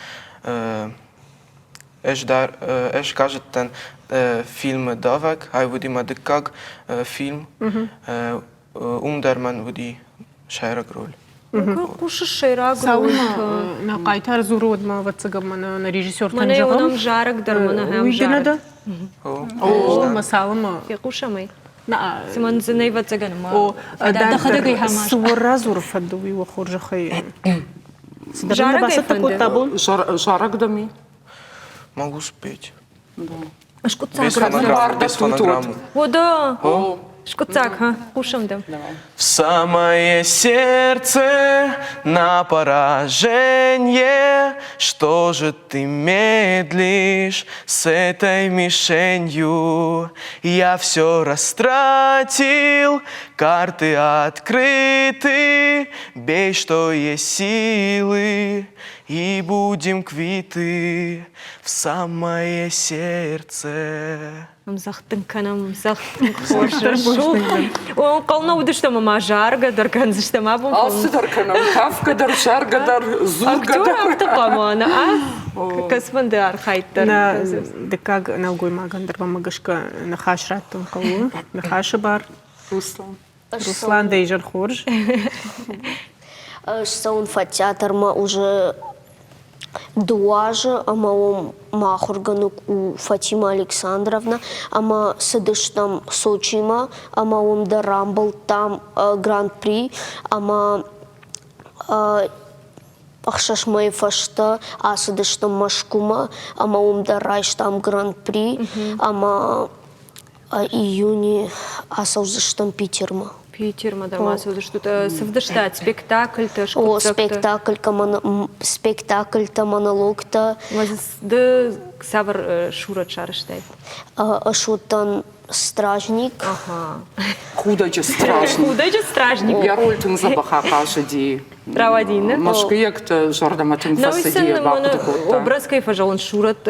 Ӕз дӕр ӕз хъазыдтӕн фильмы «Давӕг», ай уыди мӕ дыккаг фильм. Уым дӕр мӕн уыди сӕйраг роль. Хъусыс сӕйраг роль? Нӕ хъайтар дзуры, уӕд ма, ӕвӕццӕгӕн, мӕнӕ нӕ режиссертӕн зӕгъӕм. Мӕнӕ зарӕг дӕр, мӕнӕ ахӕм Уый дын дӕ? О, мӕ цалынмӕ. Фехъусӕм ӕй. Цымӕ дзы нӕй ӕвӕццӕгӕн ма. О, дӕхӕдӕг ӕй цы уӕ радзуры фӕнды, уый уӕ хорзӕхӕй. Цыдӕр бацӕттӕ кодта абон? Зарӕг дӕм и? Могу спеть. Скъуыддзаг Без фонограммы. Без фонограммы. О, да. Скъуыддзаг, ха, хъусӕм дӕм. В самое сердце на поражение, что же ты медлишь с этой мишенью? Я все растратил, карты открыты, бей, что есть силы, и будем квиты в самое сердце. Ӕмдзӕгъд кӕнӕм, ӕмдзӕгъд хорз Ӕнхъӕл нӕ уыдыстӕм ӕмӕ заргӕ дӕр кӕндзыстӕм абон. Алцы дӕр кӕнӕм, кафгӕ дӕр, заргӕ дӕр, дзургӕ дӕр. Актер афтӕ хъуамӕ, нӕ? Кӕцыфӕнды архайд дӕр. Нӕ дыккаг нӕлгоймагӕн дӕр мӕмӕ гӕсгӕ ныхас раттын хъӕуы. Ныхасы бар. Руслан. Руслан, дӕ изӕр хорз. Ссӕуын фӕтеатрмӕ уже дыууӕ азы ӕмӕ уым мӕ ахуыргӕнӕг у Фатима Александровна ӕмӕ цыдыстӕм Сочимӕ ӕмӕ уым дӕр рамбылдтам гран-при ӕмӕ ӕхсӕз мӕйы фӕстӕ ацыдыстӕм Мӕскуымӕ ӕмӕ уым дӕр райстам гран-при ӕмӕ июни ацӕудзыстӕм Питермӕ. Питермӕ дӕр ма ацӕудзыстут. Цы вдыстат? Спектакльтӕ, О, спектакльтӕ, монологтӕ. Ды цавӕр сурӕт сарӕзтай? Ӕз уыдтӕн стражник. Ага. Худӕджы стражник. Худӕджы стражник. Йӕ роль тынг дзӕбӕх ахъазыди. Рауади, не? Мӕскуыйӕгты зӕрдӕмӕ тынг фӕцыди, бахъуыды кодта. Образ кӕй фӕзӕгъын, сурӕт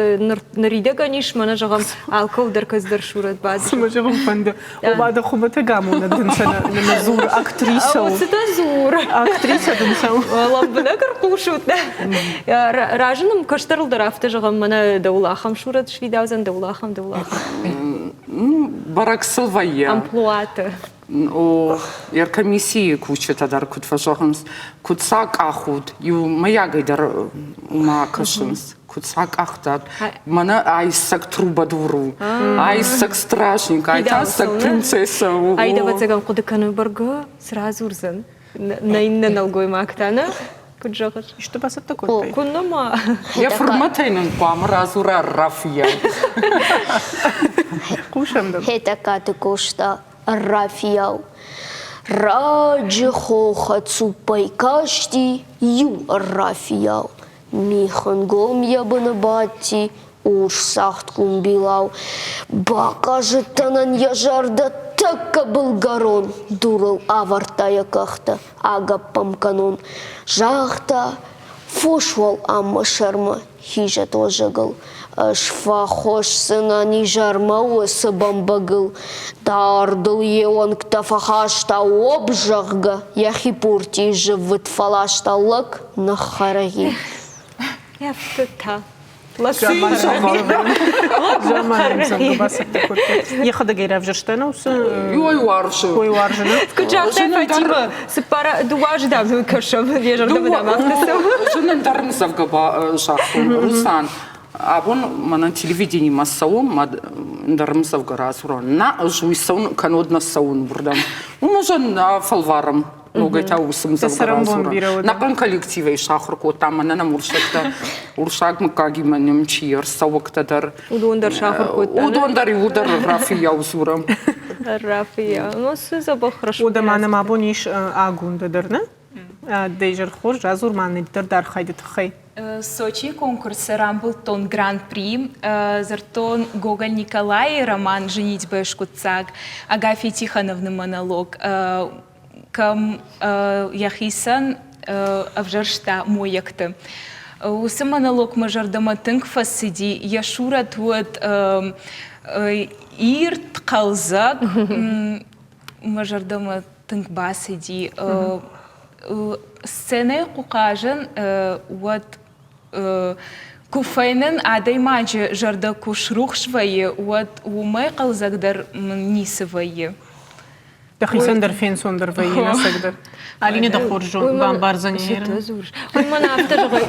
ныридӕгӕн ис, мӕнӕ зӕгъӕм, алкӕуыл дӕр кӕцыдӕр сурӕт бады. Цы мӕ зӕгъын фӕнды? Ома дӕ хуымӕтӕг амонӕг дын сӕ нӕ дзур, актрисӕ у. Цытӕ дзур? Актрисӕ дын сӕ у. Лӕмбынӕг ӕрхъусут. Разы нын кӕстӕрыл дӕр афтӕ зӕгъӕм, мӕнӕ дӕуыл ахӕм сурӕт сфидаудзӕн, дӕуыл ахӕм, дӕуыл ахӕм. Бӕрӕг сыл вӕййы. Амплуаты. О, комиссийы кусджытӕ дӕр куыд фӕзӕгъынц, куыд сӕ къахут, иумӕйагӕй дӕр уымӕ кӕсынц, куыд сӕ къахтат. Мӕнӕ айсӕг трубадур у, айсӕг стражник, ай та ӕцӕг принцессӕ у. Ай ӕвӕццӕгӕн хъуыды кӕны бӕргӕ, цы радзурдзӕн нӕ иннӕ нӕлгоймӕгтӕ, нӕ? Куыд зӕгъыс? Исты бацӕттӕ кодтай? Куыннӕ ма. Йӕ фырмӕтӕй нын хъуамӕ радзура Рафийау. Хъусӕм дӕм. Хетӕгкаты Къоста Рафийау. Раджы хохы цъуппӕй касти иу ӕрра фийау. Михынгом йӕ быны бадти урсагъд къуымбилау. Бахъазыдтӕн йӕ зӕрдӕ тӕккӕ былгӕрон дурыл авӕрдта йӕ къӕхтӕ, агӕпп ӕм кӕнон. Загъта, фос уал ам мӕ сӕрмӕ хизӕт уӕзӕгыл. Ӕз фӕхуысдзынӕн изӕрмӕ уыцы бӕмбӕгыл. Дардыл йе уӕнгтӕ фӕхаста оп, зӕгъгӕ, йӕхи пуртийы зыввытт фӕласта лӕг, ныххӕрӕги. Ӕфтыдта. Йӕхӕдӕг ӕй равзӕрста нӕ уыцы Ой уарзы. Ой уарзы, нӕ? Куыд загътай, Фатима, цыппар дыууӕ азы дам кӕсӕм, йӕ зӕрдӕмӕ дам афтӕ цӕуы. Зын ӕндӕр ӕмдзӕвгӕ загътон. Руслан, абон мӕнӕн телевидениемӕ цӕуӕм, мӕ ӕндӕр ӕмдзӕвгӕ радзурон. Нӕ, ӕз уый цӕуын, кӕннод нӕ цӕуын уырдӕм. Уым ӕз фӕлварӕм. Ногӕй та уыцы мдзӕвгӕ радзурӕм. Нӕхъӕн коллективӕй сахуыр кодтам, мӕнӕ нӕм урсӕгтӕ, урсаг мыггагимӕ нӕм чи ӕрцӕуӕгтӕ дӕр. Уыдон дӕр сахуыр кодта. Уыдон дӕр иууылдӕр Рафийау дзурӕм. Рафийау. Ну, цы дзӕбӕх хорошо. Уӕдӕ ма нӕм абон ис Агундӕ дӕр, нӕ? Дӕ изӕр хорз, радзур ма нын дӕр архайды тыххӕй. Сочийы конкурсы рамбылдтон гран-при, дзырдтон Гоголь Николайы роман «Женитьба скъуыддзаг», Агафья Тихоновны монолог, кӕм йӕхицӕн ӕвзӕрста мойӕгты. Уыцы монолог мӕ зӕрдӕмӕ тынг фӕцыди, йӕ сурӕт уыд ирд, хъӕлдзӕг, мӕ зӕрдӕмӕ тынг бацыди. Сценӕйы куы хъазын, уӕд куы фенын адӕймаджы зӕрдӕ куы срухс вӕййы, уӕд уымӕй хъӕлдзӕгдӕр мын ницы вӕййы. Дӕхицӕн дӕр фенцондӕр вӕййы ӕцӕгдӕр. Алинӕ дӕ хорз зон бамбардзӕни. Уый мӕн афтӕ зӕгъы,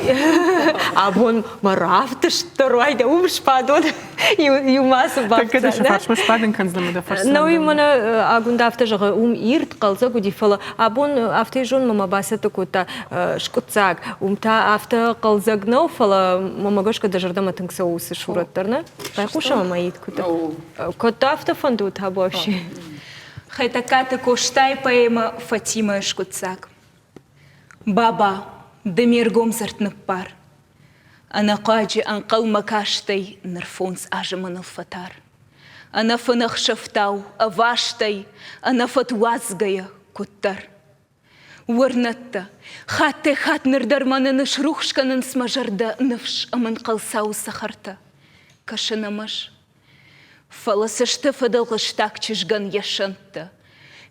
абон мӕ равдыст дӕр уайдӕ уым сбадон. Иу ма цы Тӕккӕ дӕ фарсмӕ сбадын кӕндзынӕ мӕ дӕ фӕрсдзӕн. Науи мӕнӕ Агундӕ афтӕ зӕгъы, уым ирд, хъӕлдзӕг уыди, фӕлӕ абон афтӕ зон мӕ бацӕттӕ кодта скъуыддзаг. Уым та афтӕ хъӕлдзӕг нӕу, фӕлӕ мӕмӕ гӕсгӕ дӕ зӕрдӕмӕ тынг цӕуы уыцы сурӕт дӕр, нӕ? Байхъусӕм ӕмӕ ид куыд Куыд дӕ афтӕ фӕнды табуафси? Хетӕгкаты Къостайы поэмӕ «Фатимӕ-йы скъуыддзаг. Баба, ды ме ргом дзырд ныппар. Ӕнӕхъуаджы ӕнхъӕлмӕ кастӕй ныр фондз азы мӕныл фӕтар. Ӕнӕфынӕхсӕвтау, ӕвастӕй, ӕнӕфӕд уадзгӕйӕ куыддӕр. Уырнӕдтӕ, хаттӕй-хатт ныр дӕр мӕнӕн ысрухс кӕнынц мӕ зӕрдӕ ныфс ӕмӕ ӕнхъӕлцауы цӕхӕртӕ. Кӕсын ӕм ӕз. Фӕлӕ цы сты фыдӕлгъыстаг чызгӕн йӕ сӕнттӕ?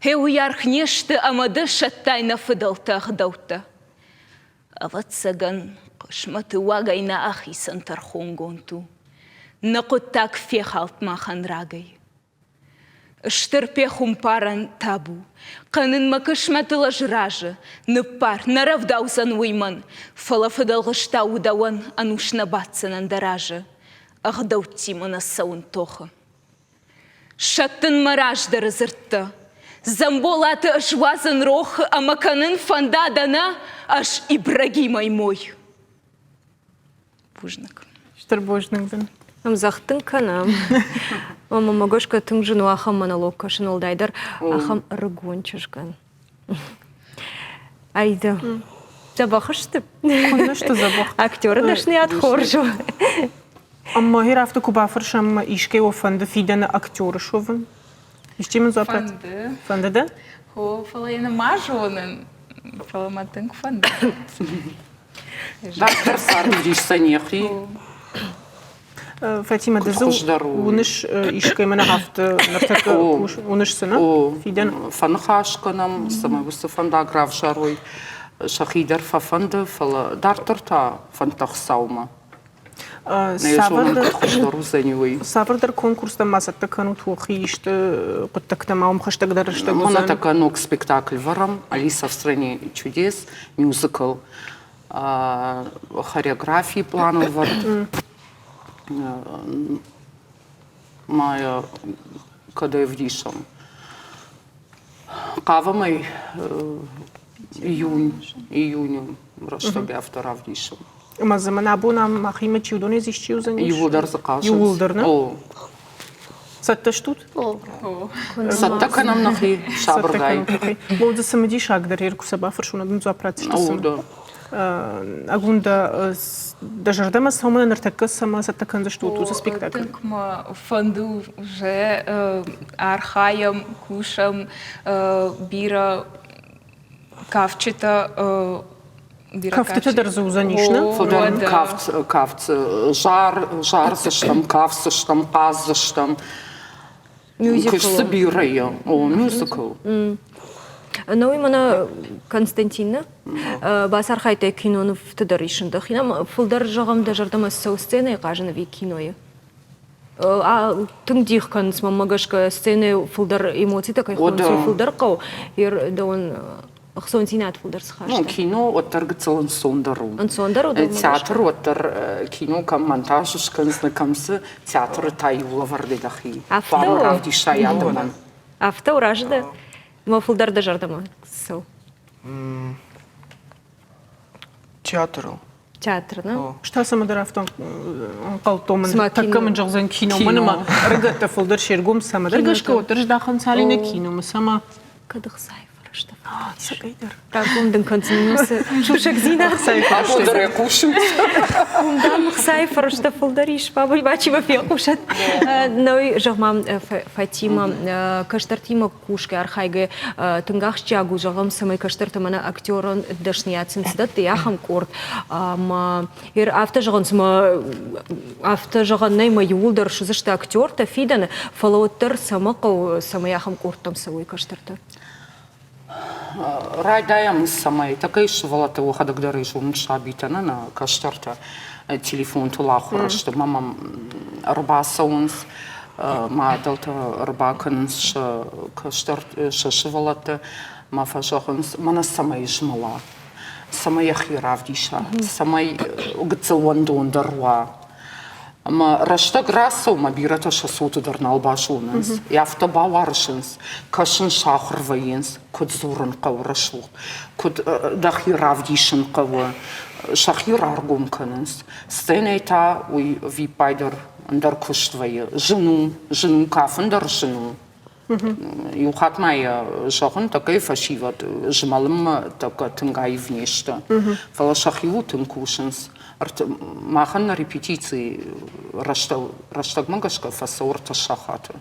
Гъе уый аргъ не сты ӕмӕ ды сӕттай нӕ фыдӕлты ӕгъдӕуттӕ. Ӕвӕццӕгӕн, Хъысмӕты уагӕй нӕ ахицӕн тӕрхонгонд у. Нӕ хъуыддаг фехӕлд махӕн рагӕй. Стыр пехуымпарӕн табу. Кӕнын мӕ хъысмӕтыл ӕз разы. Ныббар, нӕ рӕвдаудзӕн уый мӕн, фӕлӕ фыдӕлгъыстау дӕуӕн ӕнус нӕ баддзынӕн дӕ разы. Ӕгъдӕуттимӕ нӕ цӕуын тохы. Сӕттын мӕ раздӕры дзырдтӕ. Дзамболаты ӕз уадзын рохы ӕмӕ кӕнын фӕнда дӕ нӕ, ӕз Ибрагимӕй мой. Бузныг. Стыр бузныг дын. Ӕмдзӕгъд дын кӕнӕм. Ӕмӕ мӕ гӕсгӕ тынг зын у ахӕм монолог кӕсын, уӕлдайдӕр ахӕм ӕрыгон чызгӕн. Айда. Дзӕбӕх сты? Куыннӕ сты дзӕбӕх. Актеры дӕсныйад хорз у. Ӕмӕ гъер афтӕ куы бафӕрсӕм, искӕй уӕ фӕнды фидӕны актеры суӕвын? Исчи мын дзуапп ратт? Фӕнды. Фӕнды дӕ? О, фӕлӕ йӕ нӕма зонын, фӕлӕ мӕ тынг фӕнды. Дарддӕр цард ӕвдисдзӕн йӕхи. Фатима, ды дзы уыныс искӕй мӕнӕ афтӕ ныртӕккӕ уыныс цы, нӕ? Фидӕн? Фӕныхас кӕнӕм, цӕмӕй уыцы фӕндаг равзарой. Сӕхи дӕр фӕфӕнды, фӕлӕ дарддӕр та фӕндтӕ Хуыцаумӕ. Цавӕрдӕр конкурстӕм ма цӕттӕ кӕнут уӕхи исты хъуыддӕгтӕ ма уым хӕстӕгдӕр рӕстӕг уыдзӕн? Мӕнӕ такая ног спектакль вӕрӕм «Алиса в стране чудес», мюзикл, хореографийы планыл вӕрд. Ма йӕ кӕд ӕвдисӕм. Хъавӕм ӕй июнь, июнь рӕстӕг афтӕ равдисӕм. Ӕмӕ дзы мӕн абон ам махимӕ чи уыдонӕй дзы исчи уыдзӕнис? Иууылдӕр дзы хъазынц. Иууылдӕр, нӕ? Цӕттӕ стут? Цӕттӕ кӕнӕм нӕхи сабыргай. Мол дзы цымыдисагдӕр ер куы сӕ бафӕрсон, уӕд дзуапп ратдзысты. Агунда, дӕ зӕрдӕмӕ цӕуы ныртӕккӕ цӕмӕ цӕттӕ кӕндзыстут уыцы спектакль? Тынг мӕ фӕнды уже архайӕм, кусӕм, бирӕ кафджытӕ Кӕфтытӕ дӕр дзы уыдзӕнис, нӕ? Фылдӕр кафт, кафт, зар, зардзыстӕм, кафдзыстӕм, хъаздзыстӕм. Куыст дзы бирӕ и. О, мюзикл. Науи мӕнӕ Константин бацархайдтай кинонывты дӕр исын дӕхи. Фылдӕр зӕгъӕм, дӕ зӕрдӕмӕ цӕуы сценӕйы хъазын ӕви кинойы? Тынг дих кӕнынц, мӕнмӕ гӕсгӕ, сценӕйы фылдӕр эмоцитӕ кӕй хонынц, уый фылдӕр хъӕуы. Дӕуӕн ӕхцондзинад фылдӕр цы хаста? Ну, кино уӕддӕр гыццыл ӕнцондӕр у. Ӕнцондӕр у? Театр уӕддӕр кино кӕм монтаж скӕндзынӕ, кӕм цы, театры та иу лӕвӕрдӕй дӕхи хъуамӕ равдисай адӕмӕн. Афтӕ у, разы дӕ? Мӕ фылдӕр дӕ зӕрдӕмӕ цӕуы? Театрыл. Театр, нӕ? Ӕз та цӕмӕдӕр афтӕ ӕнхъӕлдтон, мын тӕккӕ мын зӕгъдзӕн кино, мӕн ӕмӕ ӕрыгӕттӕ фылдӕр се ргом цӕмӕдӕр гӕсгӕ уӕддӕр здахынц алинӕ киномӕ, цӕмӕ? Кӕд ӕхцайы фӕрӕзтӕ Цӕгӕйдӕр. Рагом дын кӕндзӕн уыцы сусӕгдзинад. Абон дӕр ӕй хъусут. Уым дам ӕхцайы фӕрӕзтӕ фылдӕр ис, бабай бачи мӕ фехъусӕд. Нӕй, зӕгъ-ма, Фатима, кӕстӕртимӕ кусгӕ архайгӕ тынг ахсджиаг у, зӕгъӕм, цӕмӕй кӕстӕртӕ мӕнӕ актерон дӕсныйад сын цы дӕтты, ахӕм къорд. Ӕмӕ афтӕ зӕгъын, цыма афтӕ зӕгъӕн нӕй, мӕ иууылдӕр суыдзысты актертӕ фидӕны, фӕлӕ уӕддӕр цӕмӕ хъӕуы, цӕмӕй ахӕм къордтӕм цӕуой кӕстӕртӕ? Райдайӕм цӕмӕй такӕй сывӕллӕттӕ уӕхӕдӕг дӕр зонынц сабитӕ, нӕ нӕ кӕстӕртӕ телефонтыл ахуыр сты ӕмӕ мӕм ӕрбацӕуынц, мадӕлтӕ ӕрбакӕнынц сӕ кӕстӕр сӕ сывӕллӕтты мӕ фӕзӕгъынц, мӕнӕ цӕмӕй змӕла, цӕмӕй йӕхи равдиса, цӕмӕй гыццыл уӕндондӕр уа. Ӕмӕ рӕстӕг рацӕуы, ӕмӕ бирӕтӕ сӕ цоты дӕр нал базонынц. Афтӕ бауарзынц, кӕсын сахуыр вӕййынц, куыд дзурын хъӕуы рӕсугъд, куыд дӕхи равдисын хъӕуы, сӕхи раргом кӕнынц. Сценӕйы та уый виппайдӕр ӕндӕр куыст вӕййы. Зын у, зын у, кафын дӕр зын у. Иу хатт ма йӕ зӕгъын, тӕккӕ фӕсивӕд змӕлынмӕ тӕккӕ тынг аив не сты, фӕлӕ сӕхиуыл тынг кусынц. Махӕн нӕ репетици рӕстӕгмӕ гӕсгӕ фӕцӕуы ӕртӕ сахаты.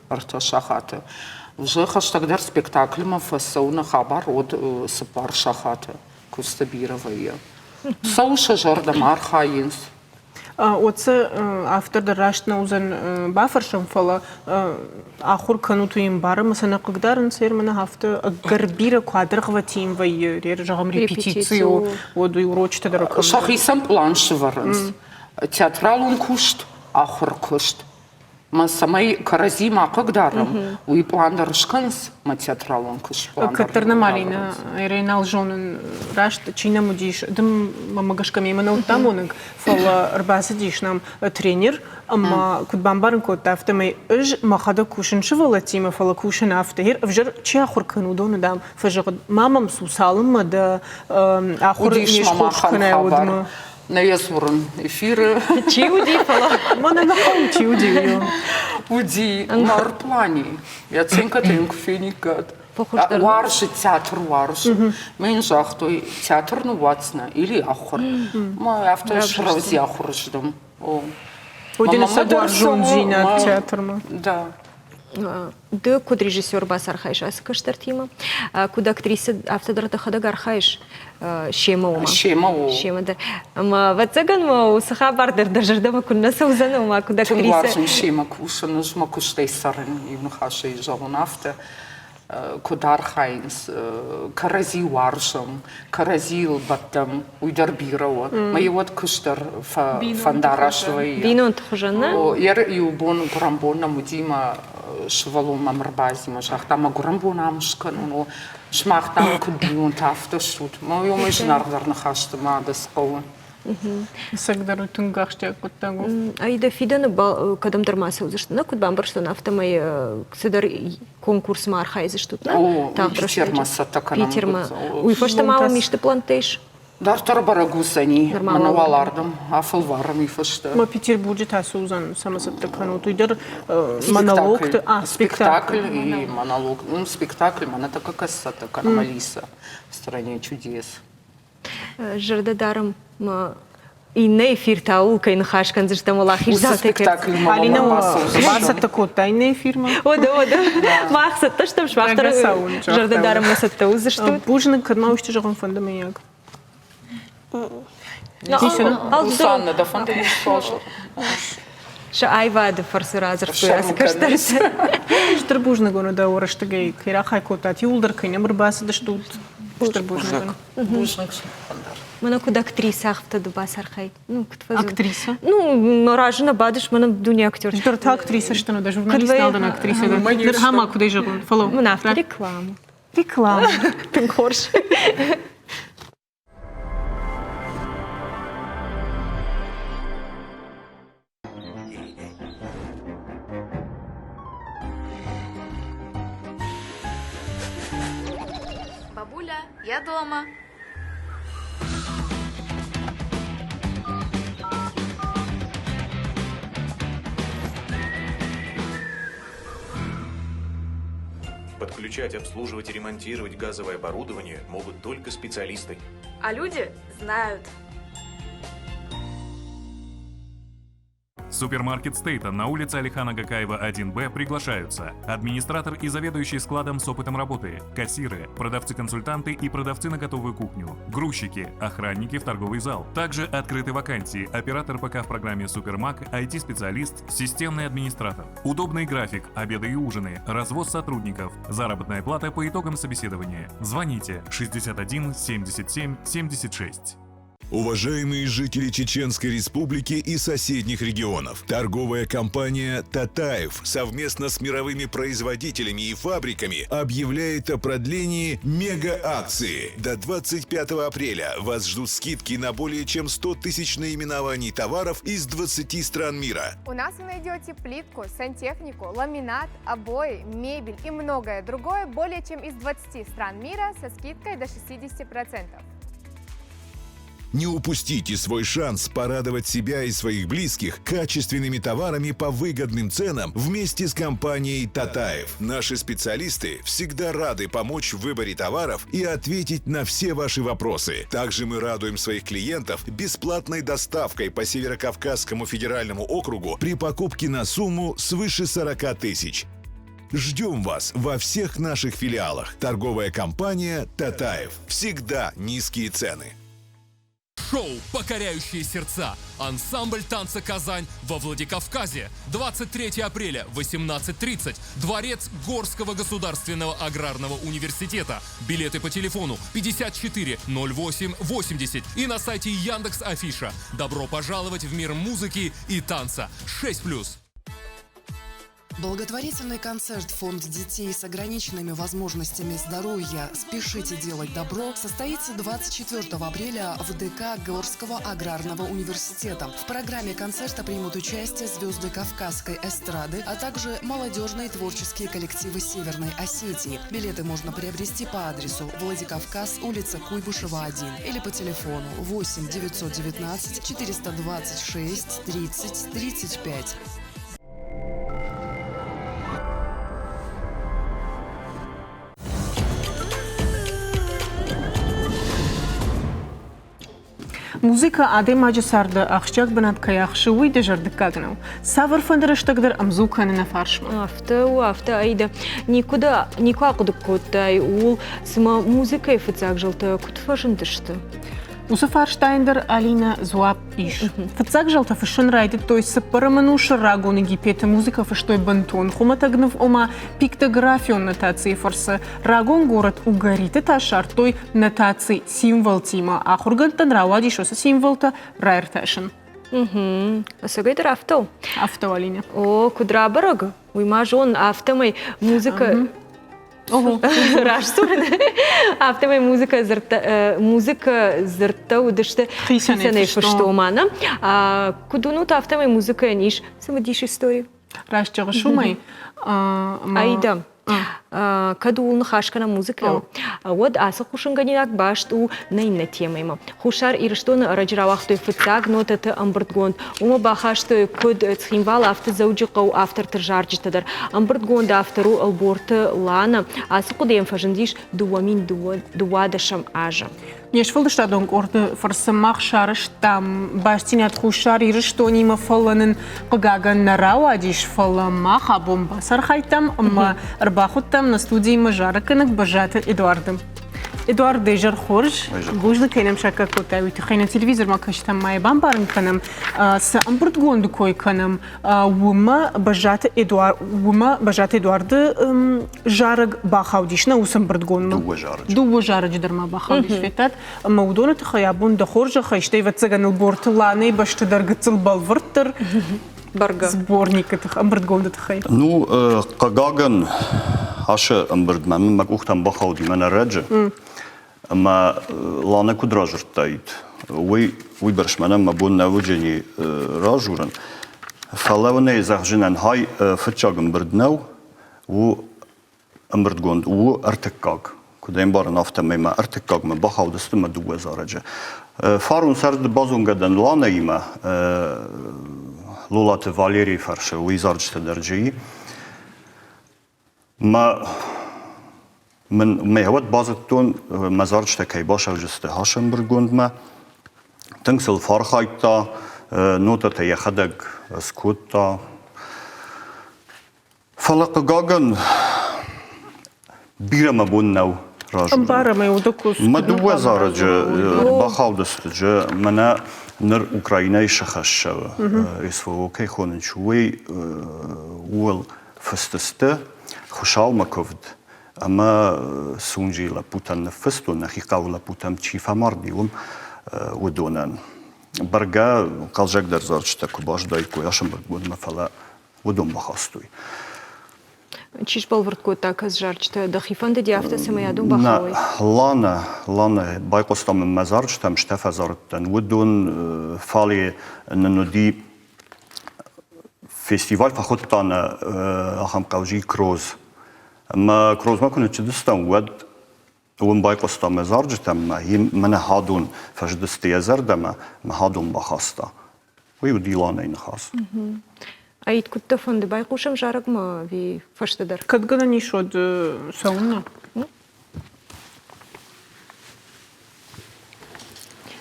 Ӕртӕ сахаты. Уже хӕстӕгдӕр спектакльмӕ фӕцӕуыны хабар уыд цыппар сахаты. Куысты бирӕ вӕййы. Цӕуы сӕ зӕрдӕмӕ, архайынц. Уӕд автор дӕр раст нӕ уыдзӕн бафӕрсӕм, фӕлӕ ахуыр кӕнут уый ӕмбары ӕмӕ сӕ нӕ хъыгдарынц, ӕрмӕ афтӕ ӕгӕр бирӕ куы адӕргъвӕтин вӕййы, зӕгъӕм, репетици у, уӕд уый урочытӕ дӕр кӕнынц. Сӕхицӕн пълан сӕвӕрынц. Театралон куыст, ахуыр куыст. Мӕ цӕмӕй кӕрӕдзи ма хъыгдарӕм, уый пълан дӕр скӕнынц мӕ театралон куыст пълан дӕр. Кӕддӕр нӕ Малина Эрей нал зонын, раст чи нӕм уыдис, ды мӕмӕ гӕсгӕ мемӕ нӕ уыдтам уыныг, фӕлӕ ӕрбацыдис нӕм тренер ӕмӕ куыд бамбарын кодта, афтӕмӕй ӕз мӕхӕдӕг кусын сывӕллӕттимӕ, фӕлӕ кусын афтӕ. Ӕвзӕр чи ахуыр кӕны, уыдоны, дам, фӕзӕгъы, ма мӕм цу, цалынмӕ дӕ ахуыр не схорз кӕнай, уӕдмӕ. Нӕ йӕ дзурын эфиры. Чи уыди, фӕлӕ. Мӕнӕ нӕ хъӕуы чи уыди, уый. Уыди Марплани. Йӕ оценкӕтӕ йын куы фениккат. Уарзы театр уарзы. Мӕ йын загътой, театр ныууадздзынӕ или ахуыр. Мӕ афтӕ срӕвдзи ахуыр сдӕм. Уыди сӕ уарзондзинад театрмӕ. Да. Ды куыд режиссер бацархайыс ацы кӕстӕртимӕ? Куыд актрисӕ, афтӕ дӕр дӕхӕдӕг архайыс семӕ уымӕ? Семӕ у. Семӕ дӕр. Ӕмӕ, ӕвӕццӕгӕн ма уыцы хабар дӕр дӕ зӕрдӕмӕ куыннӕ цӕудзӕн, ома куыд актрисӕ. Тынг уарзын семӕ кусын, ӕз мӕ куыстӕй цӕрын, иу ныхасӕй зӕгъон афтӕ. Куыд архайынц, кӕрӕдзи уарзӕм, кӕрӕдзийыл бӕттӕм, уый дӕр бирӕ у. Мӕ уӕд куыст дӕр фӕндараст вӕййы. Бинонты хуызӕн, нӕ? Иу бон гуырӕнбон нӕм уыди мӕ сывӕллон мӕм ӕрбаци мӕ загъта, мӕ гуырӕнбон ам скӕнон, сымах, дам, куыд бинонтӕ, афтӕ стут. Мӕ уымӕй зынаргъдӕр ныхӕсты ма дӕ цы хъӕуы. Ӕцӕгдӕр у тынг ахсджиаг хъуыддаг у. Ай дӕ фидӕны кӕдӕмдӕр ма цӕудзысты, нӕ куыд бамбӕрстон, афтӕмӕй цыдӕр конкурсмӕ архайдзыстут, нӕ? О, Питермӕ цӕттӕ кӕнӕм. Питермӕ. Уый фӕстӕ ма уым исты плӕнттӕ ис? Дарддӕр бӕрӕг уыдзӕни. Мӕнӕ уал ардӕм афӕлварӕм уый фӕстӕ. Ма Петербурджы та цы уыдзӕн, цӕмӕ цӕттӕ кӕнут? Уый дӕр монологты, а, спектакль. И монолог. Ну, спектакль, мӕнӕ такая цӕттӕ кӕнӕм Алиса в стране чудес. Зӕрдӕ дарӕм, иннӕ эфир та ууыл кӕй ныхас кӕндзыстӕм уӕлахиздзаутӕ. Алина бацӕттӕ кодта иннӕ эфирмӕ. Ода, ода. Мах цӕттӕ стӕм, сымах дӕр зӕрдӕ дарынмӕ цӕттӕ уыдзыстут. Бузныг, кӕд ма исты зӕгъын фӕнды мыййаг. Сусанна, дӕ фӕнды Сӕ аивады фӕрцы радзырдтой ацы кӕстӕртӕ. Стыр бузныг уын дӕ рӕстӕгӕй кӕй рахай кодтат, иууылдӕр кӕй нӕм ӕрбацыдыстут. Стыр бузныг. Бузныг. Мӕнӕ куыд актрисӕ афтӕ ды бацархай. Ну, куыд фӕзын. Актриса? Ну, мӕ разы нӕ бадыс, мӕнӕ дуне актер. Ныр та актрисӕ сты, дӕ журналист нал дӕн актрисӕ. Ныр ма куыдӕй зӕгъон, фӕлӕ. Мын афтӕ реклама. Реклама. Тынг хорз. Бабуля, я дома. Подключать, обслуживать и ремонтировать газовое оборудование могут только специалисты. А люди знают. Супермаркет Стейтон на улице Алихана Гакаева 1Б приглашаются администратор и заведующий складом с опытом работы, кассиры, продавцы-консультанты и продавцы на готовую кухню, грузчики, охранники в торговый зал. Также открыты вакансии оператор ПК в программе Супермак, IT-специалист, системный администратор. Удобный график, обеды и ужины, развоз сотрудников, заработная плата по итогам собеседования. Звоните 61 77 76. Уважаемые жители Чеченской Республики и соседних регионов, торговая компания «Татаев» совместно с мировыми производителями и фабриками объявляет о продлении мега-акции. До 25 апреля вас ждут скидки на более чем 100 тысяч наименований товаров из 20 стран мира. У нас вы найдете плитку, сантехнику, ламинат, обои, мебель и многое другое более чем из 20 стран мира со скидкой до 60%. Не упустите свой шанс порадовать себя и своих близких качественными товарами по выгодным ценам вместе с компанией «Татаев». Наши специалисты всегда рады помочь в выборе товаров и ответить на все ваши вопросы. Также мы радуем своих клиентов бесплатной доставкой по Северокавказскому федеральному округу при покупке на сумму свыше 40 тысяч. Ждем вас во всех наших филиалах. Торговая компания «Татаев». Всегда низкие цены. Шоу «Покоряющие сердца». Ансамбль танца «Казань» во Владикавказе. 23 апреля, 18.30. Дворец Горского государственного аграрного университета. Билеты по телефону 54 08 80 и на сайте Яндекс Афиша. Добро пожаловать в мир музыки и танца. 6+. Благотворительный концерт «Фонд детей с ограниченными возможностями здоровья. Спешите делать добро» состоится 24 апреля в ДК Горского аграрного университета. В программе концерта примут участие звезды кавказской эстрады, а также молодежные творческие коллективы Северной Осетии. Билеты можно приобрести по адресу Владикавказ, улица Куйбышева, 1 или по телефону 8 919 426 30 35. Музыкӕ адӕймаджы царды ахсджиаг бынат кӕй ахсы, уый дызӕрдыггаг нӕу. Цавӕрфӕнды рӕстӕг дӕр ӕмдзу кӕны нӕ фарсмӕ. Афтӕ у, афтӕ, Аида. Никуы никуы ахъуыды кодтай ууыл, цыма музыкӕйы фыццаг зӕлтӕ куыд фӕзындысты? Уыцы фарстайӕн дӕр Алинӕ дзуапп ис. Фыццаг зӕлтӕ фыссын райдыдтой цыппӕрӕм ӕнусы рагон Египеты музыкӕ фыстой бынтон хуымӕтӕг ныв, ома пиктографион нотацийы фӕрцы. Рагон город Угариты та ссардтой нотаци символтимӕ. Ахуыргӕндтӕн рауадис уыцы символтӕ раиртасын. Ӕцӕгӕй дӕр афтӕ у? Афтӕ у, Алинӕ. О, куыд рабӕрӕг, уый ма зон, афтӕмӕй музыкӕ Раст дзурын. Афтӕмӕй музыкӕ дзырдтӕ музыкӕ дзырдтӕ уыдысты хицӕнӕй фыст омана. Куыд уынут, афтӕмӕй музыкӕйӕн ис цымыдис истори. Раст зӕгъыс уымӕй. Аида, кӕд ууыл ныхас кӕнӕм музыкӕйыл, уӕд ацы хъусынгӕнинаг баст у нӕ иннӕ темӕимӕ. Хуссар Ирыстоны ӕрӕджы рауагътой фыццаг нотӕты ӕмбырдгонд. Уымӕ бахастой куыд Цхинвал, афтӕ Дзӕуджыхъӕуы авторты зарджытӕ дӕр. Ӕмбырдгонд автор у Ӕлборты Лана. Ацы хъуыдыйӕн фӕзындис 2012 азы. Не сфӕлдыстадон къорды фӕрцы мах сарӕзтам бастдзинад Хуссар Ирыстонимӕ, фӕлӕ нын хъыгагӕн нӕ рауадис, фӕлӕ мах абон бацархайдтам ӕмӕ ӕрбахуыдтам нӕ студимӕ зарӕггӕнӕг Бӕззаты Эдуарды. Эдуард, дӕ изӕр хорз. Бузныг, кӕй нӕм саккаг кодтай, уый тыххӕй нӕ телевизормӕ кӕсджытӕм ма йӕ бамбарын кӕнӕм, цы ӕмбырдгонды кой кӕнӕм, уымӕ Бӕззаты Эдуард, уымӕ Бӕззаты Эдуарды зарӕг бахаудис нӕ уыцы ӕмбырдгондмӕ. Дыууӕ зарӕджы. Дыууӕ зарӕджы дӕр ма бахаудис, федтат? Ӕмӕ уыдоны тыххӕй абон дӕ хорзӕхӕй, стӕй ӕвӕццӕгӕн Ӕлборты Ланӕйы бӕсты дӕр гыццыл бӕлвырддӕр бӕргӕ. Сборникы тых, ӕмбырдгонды тыххӕй. Ну, хъыгагӕн, ацы ӕмбырдмӕ мын мӕ къухтӕм бахауди мӕнӕ ӕрӕджы. Ӕмӕ Лана куыд разырдтаид, уый уыйбӕрц мӕнӕн мӕ бон нӕ уыдзӕни разурын. Фӕлӕ уын ӕй зӕгъдзынӕн, хай фыццаг ӕмбырд нӕу, у ӕмбырдгонд у ӕртыккаг. Куыд ӕмбарын, афтӕмӕй мӕ ӕртыккагмӕ бахаудысты мӕ дыууӕ зарӕджы. Фарон сӕрды базонгӕ дӕн Ланаимӕ, Лолаты Валерийы фӕрсы, уый зарджытӕ дӕр джи. Мӕ мын мӕ уӕд базыдтон, мӕ зарджытӕ кӕй басӕвджысты хӕсӕмбырдгондмӕ. Тынг сыл фӕархайдта, нотӕтӕ йӕхӕдӕг скодта. Фӕлӕ, хъыгагӕн, бирӕ мӕ бон нӕу разурын. Ӕмбарӕм ӕй, уыды куыст. Мӕ дыууӕ зарӕджы бахаудысты мӕнӕ ныр Украинӕйы сыхӕссӕуы СВО кӕй хонынц, уый ууыл фыст сты Хуыцаумӕ куывд ӕмӕ Сунжийы лӕппутӕн ныффыстон, нӕхи хъӕуы лӕппутӕм чи фӕмарди, уым уыдонӕн. Бӕргӕ хъӕлдзӕгдӕр зарджытӕ куы базыдаиккой ӕсӕмбырдгондмӕ, фӕлӕ уыдон бахастой. Чи сбӕлвырд кодта кӕс зарджытӕ? Дӕхи фӕндыди афтӕ, цӕмӕй адон бахауой? Лана, Лана, байхъуыстам мын мӕ зарджытӕм, стӕ фӕзарыдтӕн. Уыдон фале нын уыди фестиваль фӕхуыдта нӕ ахӕм хъӕузи Кроз. Ӕмӕ Крозмӕ куы ныццыдыстӕм, уӕд уым байхъуыста мӕ зарджытӕм, мӕнӕ хӕдон фӕзыдысты йӕ зӕрдӕмӕ, мӕ хӕдон бахаста. Уый уыд Иланайы ныхас. Аид, куыд дӕ фӕнды, байхъусӕм зарӕгмӕ ӕви фӕстӕдӕр? Кӕд гӕнӕн ис, уӕд цӕуыннӕ?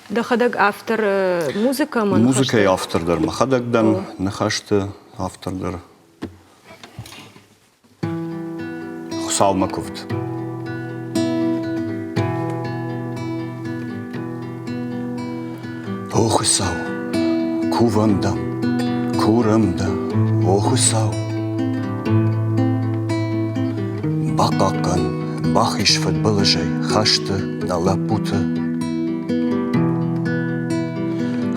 Дӕхӕдӕг автор музыкӕмӕ Музыкӕйы автор дӕр мӕхӕдӕг дӕн, ныхӕсты автор дӕр. Хуыцаумӕ куывд. О Хуыцау, кувӕм дӕм, курӕм дӕ, о Хуыцау. Бахъахъхъӕн, бахиз фыдбылызӕй хӕсты нӕ лӕппуты.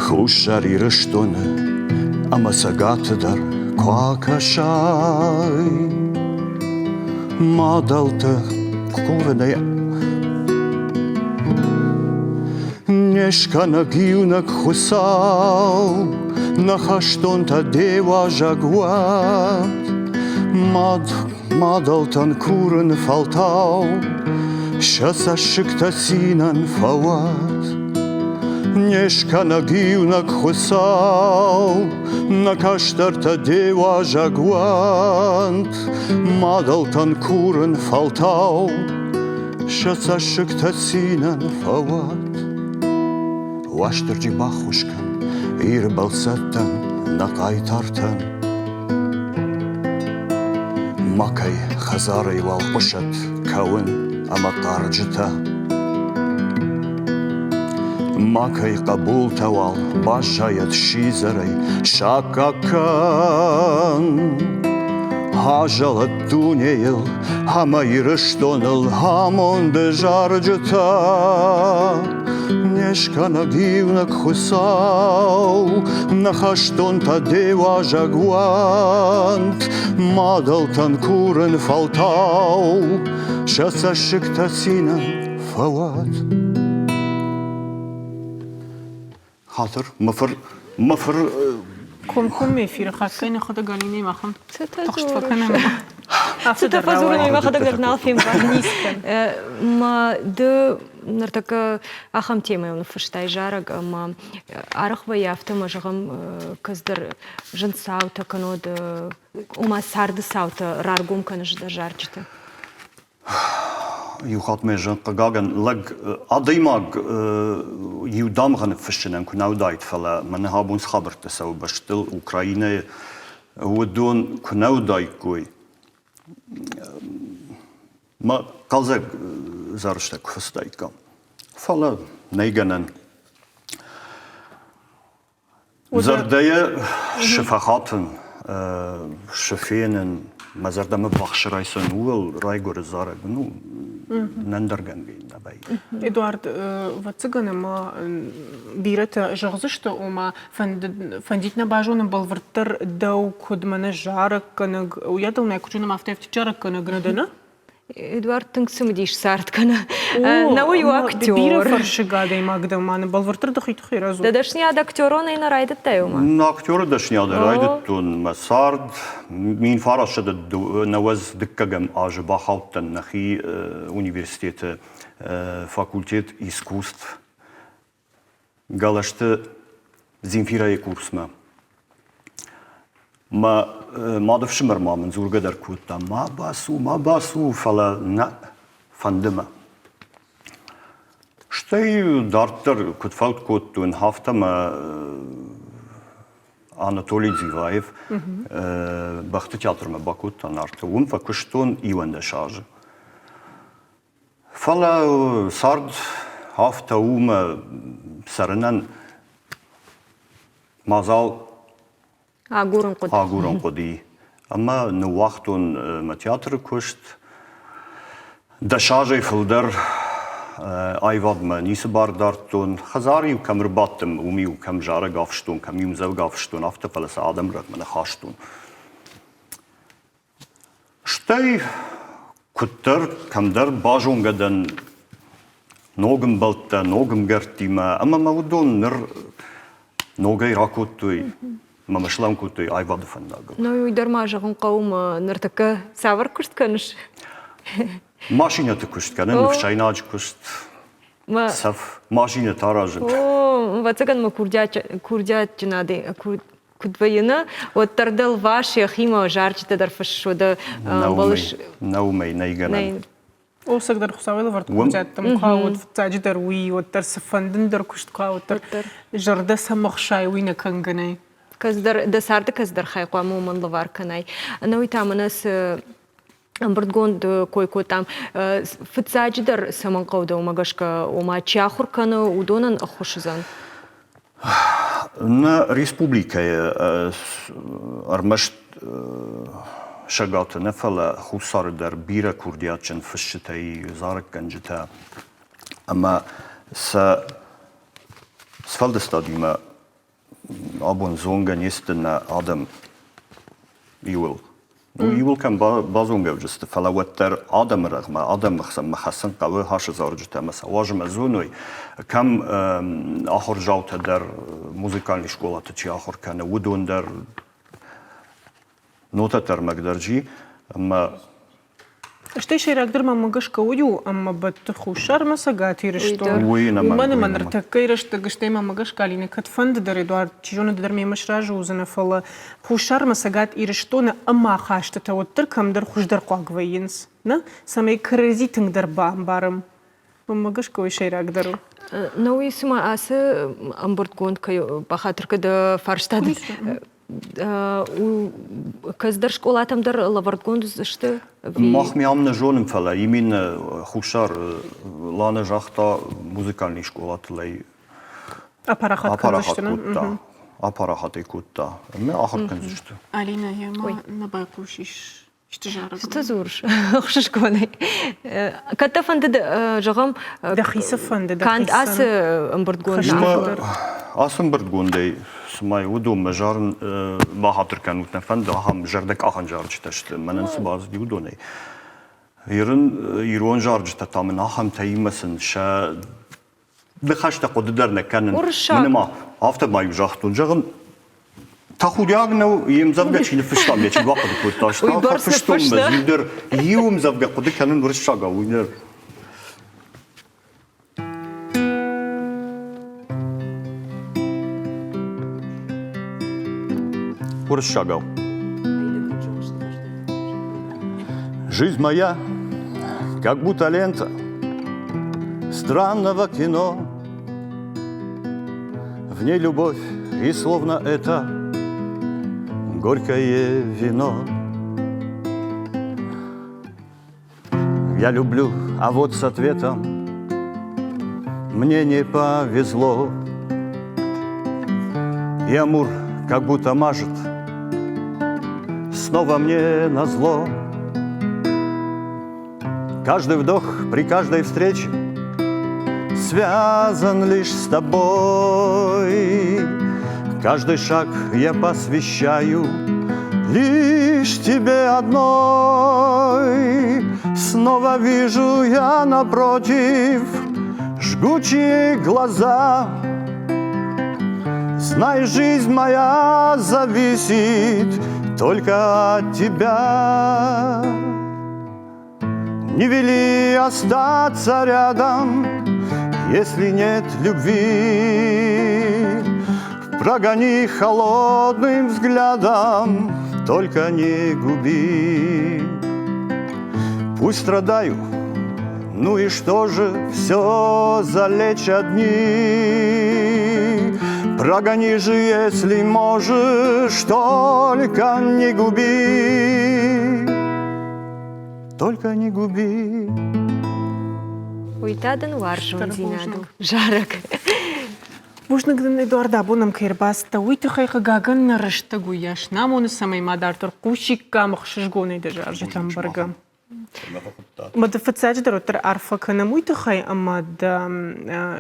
Хуссар Ирыстоны ӕмӕ Цӕгаты дӕр куы акӕсай, мадӕлтӕ кувынӕй Не скӕнӕг иунӕг Хуыцау, нӕ хӕстонтӕ де уазӕг уӕд. Мад мадӕлтӕн курын фӕлтау, сӕ цӕссыгтӕ цинӕн фӕуӕд. Не скӕнӕг иунӕг Хуыцау, нӕ кӕстӕртӕ де уазӕг уӕнт. Мадӕлтӕн курын фӕлтау, сӕ цӕссыгтӕ цинӕн фӕуӕд. Уастырджи баххуыс кӕн Иры бӕлццӕттӕн, нӕ хъайтартӕн. Макӕй хӕдзарӕй уал хъуысӕд кӕуын ӕмӕ хъарджытӕ. Макӕй хъӕбултӕ уал баззайӕд сидзӕрӕй, саккаг кӕн. Азӕлӕд дунейыл ӕмӕ Ирыстоныл амонды зарджытӕ. Не скӕнӕг иунӕг Хуыцау, нӕ хӕстонтӕ де уазӕг уӕнт, мадӕлтӕн курын фӕлтау, сӕ цӕссыгтӕ цинӕн фӕуӕд. Хатыр, мӕ фыр, мӕ фыр Комкоммӕ эфиры хатгай нӕхӕдӕг Алинӕ махӕн тыхст фӕкӕнӕм. Цытӕ фӕдзурын, уый мӕхӕдӕг дӕр нал фембарын. Мӕ ды ныртӕккӕ ахӕм темӕйыл ныффыстай зарӕг ӕмӕ арӕх вӕййы афтӕ ӕмӕ зӕгъӕм, кӕцыдӕр зын цаутӕ кӕнӕд ома царды цаутӕ раргом кӕныс дӕ зарджыты. Иу хатт мӕ зын, хъыгагӕн, лӕг, адӕймаг иу дамгъӕ ныффыссынӕн куы нӕ уыдаид, фӕлӕ мӕнӕ абон цы хабӕрттӕ цӕуы бӕстыл, Украинӕйы, уыдон куы нӕ уыдаиккой, мӕ хъӕлдзӕг зарджытӕ куы фӕцыдаиккам. Фӕлӕ нӕй гӕнӕн. Зӕрдӕйӕ шы фӕхатын, шы фенын, мӕ зӕрдӕмӕ ввахс райсын, ууыл райгуыры зарӕг. Ну, нӕндӕргӕнгӕ нӕ вӕййы. Эдуард, ӕвӕццӕгӕн ӕмӕ бирӕтӕ зӕгъдзысты, ома фӕндид нӕ базонын бӕлвырддӕр дӕу куыд мӕнӕ зарӕггӕнӕг, уыйадыл нӕ куыд зонӕм, афтӕ зарӕггӕнӕг нӕ дӕ, нӕ? Эдуард тынг цымыдис цард кӕны. Нӕуый у актер. Бирӕ фӕрсыг адӕймаг дӕ ма бӕлвырддӕр дӕхи тыххӕй радзур. Дӕ дӕсныйад актеронӕй нӕ райдыдтай уымӕ? Актеры дӕсныйадӕй райдыдтон мӕ цард. 1992 азы бахаудтӕн нӕхи университеты факультет искусств Галасты Земфирӕйы курсмӕ. Мӕ мадыфсымӕр ма мын дзургӕ дӕр кодта, ма бацу, ма бацу, фӕлӕ нӕ фӕнды мӕ. Стӕй дарддӕр куыд фӕуд кодтон, афтӕ мӕ Анатолий Дзиваев бӕхты театрмӕ бакодта Нарты. Уым фӕкуыстон 11 азы. Фӕлӕ цард афтӕ у мӕ цӕрынӕн мадзал агурын хъуыди. Агурын хъуыди. Ӕмӕ ныууагътон мӕ театры куыст. Дӕс азӕй фылдӕр аивадмӕ ницы бар дардтон. Хӕдзары-иу кӕм ӕрбадтӕн, уым-иу кӕм зарӕг афыстон, кӕм-иу ӕмдзӕвгӕ афыстон, афтӕ, фӕлӕ сӕ адӕмы рӕгъмӕ нӕ хастон. Стӕй куыддӕр кӕмдӕр базонгӕ дӕн ног ӕмбӕлттӕ, ног ӕмгӕрттимӕ ӕмӕ мӕ уыдон ныр ногӕй ракодтой ӕмӕ мӕ слӕм кодтой аивады фӕндагыл. Ну, уый дӕр ма зӕгъын хъӕуы мӕ ныртӕккӕ цавӕр куыст кӕныс? Машинӕты куыст кӕнын, ӕфсӕйнаджы куыст, цӕф, машинӕтӕ аразын. О, ӕвӕццӕгӕн мӕ курдиатджын куыд вӕййы, нӕ, уӕддӕр дӕ лвас йӕхимӕ зарджытӕ дӕр фыссы, дӕ ӕмбӕлыс. Нӕ уымӕй нӕй гӕнӕн. Ӕцӕгдӕр Хуыцауӕй лӕвӕрд курдиӕттӕм куы уӕд фыццаджыдӕр уый, уӕддӕр цыфӕнды ндӕр куыст куы уӕддӕр зӕрдӕ цӕм ӕхсайы, уый нӕ кӕнгӕ нӕй. Кӕцыдӕр дӕ царды кӕцыдӕр хай хъуамӕ уымӕн лӕвар кӕнай. Ӕнӕуый та мӕнӕ цы ӕмбырдгонд кой кодтам. Фыццаджыдӕр цӕмӕн хъӕуы дӕумӕ гӕсгӕ, ома чи ахуыр кӕны, уыдонӕн ӕххуыс уыдзӕн? Нӕ республикӕйы ӕрмӕст Цӕгаты нӕ, фӕлӕ Хуссары дӕр бирӕ курдиатджын фысджытӕ и, зарӕггӕнджытӕ ӕмӕ сӕ сфӕлдыстадимӕ абон зонгӕ не сты нӕ адӕм иуыл. Иуыл кӕм базонгӕ уыдзысты, фӕлӕ уӕддӕр адӕмы рӕгъмӕ, адӕмы хсӕнмӕ хӕссын хъӕуы хӕсы зарджытӕ ӕмӕ сӕ уазмӕ зоной, кӕм ахуырдзаутӕ дӕр музыкальный скъолаты чи ахуыр кӕны, уыдон дӕр нотӕтӕ ӕрмӕг дӕр чи ӕмӕ Стӕй сӕйрагдӕр мӕнмӕ гӕсгӕ уый у, ӕмӕ бӕтты Хуссармӕ Цӕгат Ирыстон. Уымӕн ӕмӕ ныртӕккӕйы рӕстӕг, стӕй мӕнмӕ гӕсгӕ, Алинӕ, кӕдфӕнды дӕр, Эдуард, чи зоны, ды дӕр мемӕ сразы уыдзынӕ, фӕлӕ Хуссармӕ Цӕгат Ирыстоны ӕмахастытӕ уӕддӕр кӕмдӕр хуыздӕр хъуаг вӕййынц, нӕ? Цӕмӕй кӕрӕдзи тынгдӕр бамбарӕм. Мӕнмӕ гӕсгӕ уый сӕйрагдӕр у. Нӕ уый цыма ацы ӕмбырдгонд кӕй бахатыр кӕд фарста кӕцыдӕр скъолатӕм дӕр лӕвӕрдгонд уыдзысты? Мах ми ам нӕ зонын, фӕлӕ именно Хуссар Лана загъта музыкальный скъолатыл ӕй апарахат кодта. Апарахат ӕй кодта. Ӕмӕ ахуыр кӕндзысты. Алинӕ, йӕ ма нӕ байхъусис исты зарӕгмӕ? Цы ты дзурыс ӕхсызгонӕй? Кӕд дӕ фӕндыд, зӕгъӕм, дӕхи цы фӕнды, канд ацы ӕмбырдгонд Ацы ӕмбырдгондӕй цымӕ уыдонмӕ зарын бахатыр кӕнут нӕ фӕнды, ахӕм зӕрдӕкъахӕн зарджытӕ сты, мӕнӕн цы бацыди уыдонӕй. Ирын ирон зарджытӕ та мын ахӕмтӕ имӕ сын сӕ ныхӕстӕ хъуыды дӕр нӕ кӕнын. Уырыссаг. Мӕнӕ афтӕ ма иу загътон, зӕгъын, тӕхудиаг нӕу, йе мдзӕвгӕ чи ныффыста, ме чи бахъуыды кодта, Уый фӕфыстон мӕ иу дӕр иу ӕмдзӕвгӕ хъуыды кӕнын уырыссагау, уый дӕр. Уырыссагау. Жизнь моя, как будто лента странного кино. В ней любовь, и словно это горькое вино. Я люблю, а вот с ответом мне не повезло. И Амур как будто мажет снова мне назло. Каждый вдох при каждой встрече связан лишь с тобой. Каждый шаг я посвящаю лишь тебе одной. Снова вижу я напротив жгучие глаза. Знай, жизнь моя зависит только от тебя. Не вели остаться рядом, если нет любви. Прогони холодным взглядом, только не губи. Пусть страдаю, ну и что же, все залечат дни. Прогони же, если можешь, только не губи. Только не губи. Уый та дын уарзондзинад у, зарӕг. Бузныг дын, Эдуард, абон ӕм кӕй ӕрбацыдтӕ, уый тыххӕй хъыгагӕн нӕ рӕстӕг уыйас нӕ амоны, цӕмӕй ма дарддӕр хъусиккам ӕхсызгонӕй дӕ зарджытӕм бӕргӕ. Мӕ ды фыццаджыдӕр уӕддӕр арфӕ кӕнӕм уый тыххӕй, ӕмӕ дӕ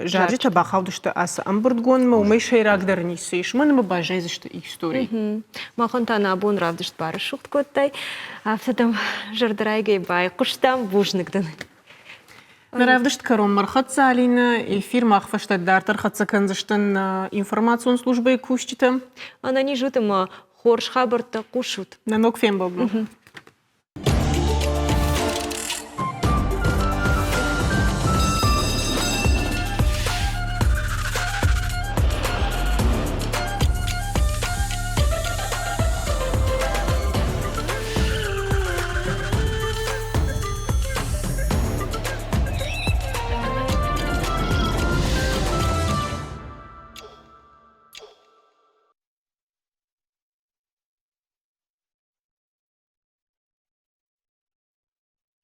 зарджытӕ бахаудысты ацы ӕмбырдгондмӕ, уымӕй сӕйрагдӕр ницы ис, уымӕн ӕмӕ баззайдзысты историйы. Махӕн та нӕ абон равдыст барӕсугъд кодтай. Афтӕ дӕм зӕрдӕрайгӕй байхъуыстам. Бузныг дын. Нӕ равдыст кӕронмӕ рхӕццӕ Алинӕ. Эфир мах фӕстӕ дарддӕр хӕццӕ кӕндзысты нӕ информацион службӕйы кусджытӕ. Ӕнӕниз ут ӕмӕ хорз хабӕрттӕ хъусут. Нӕ ног фембӕлдмӕ.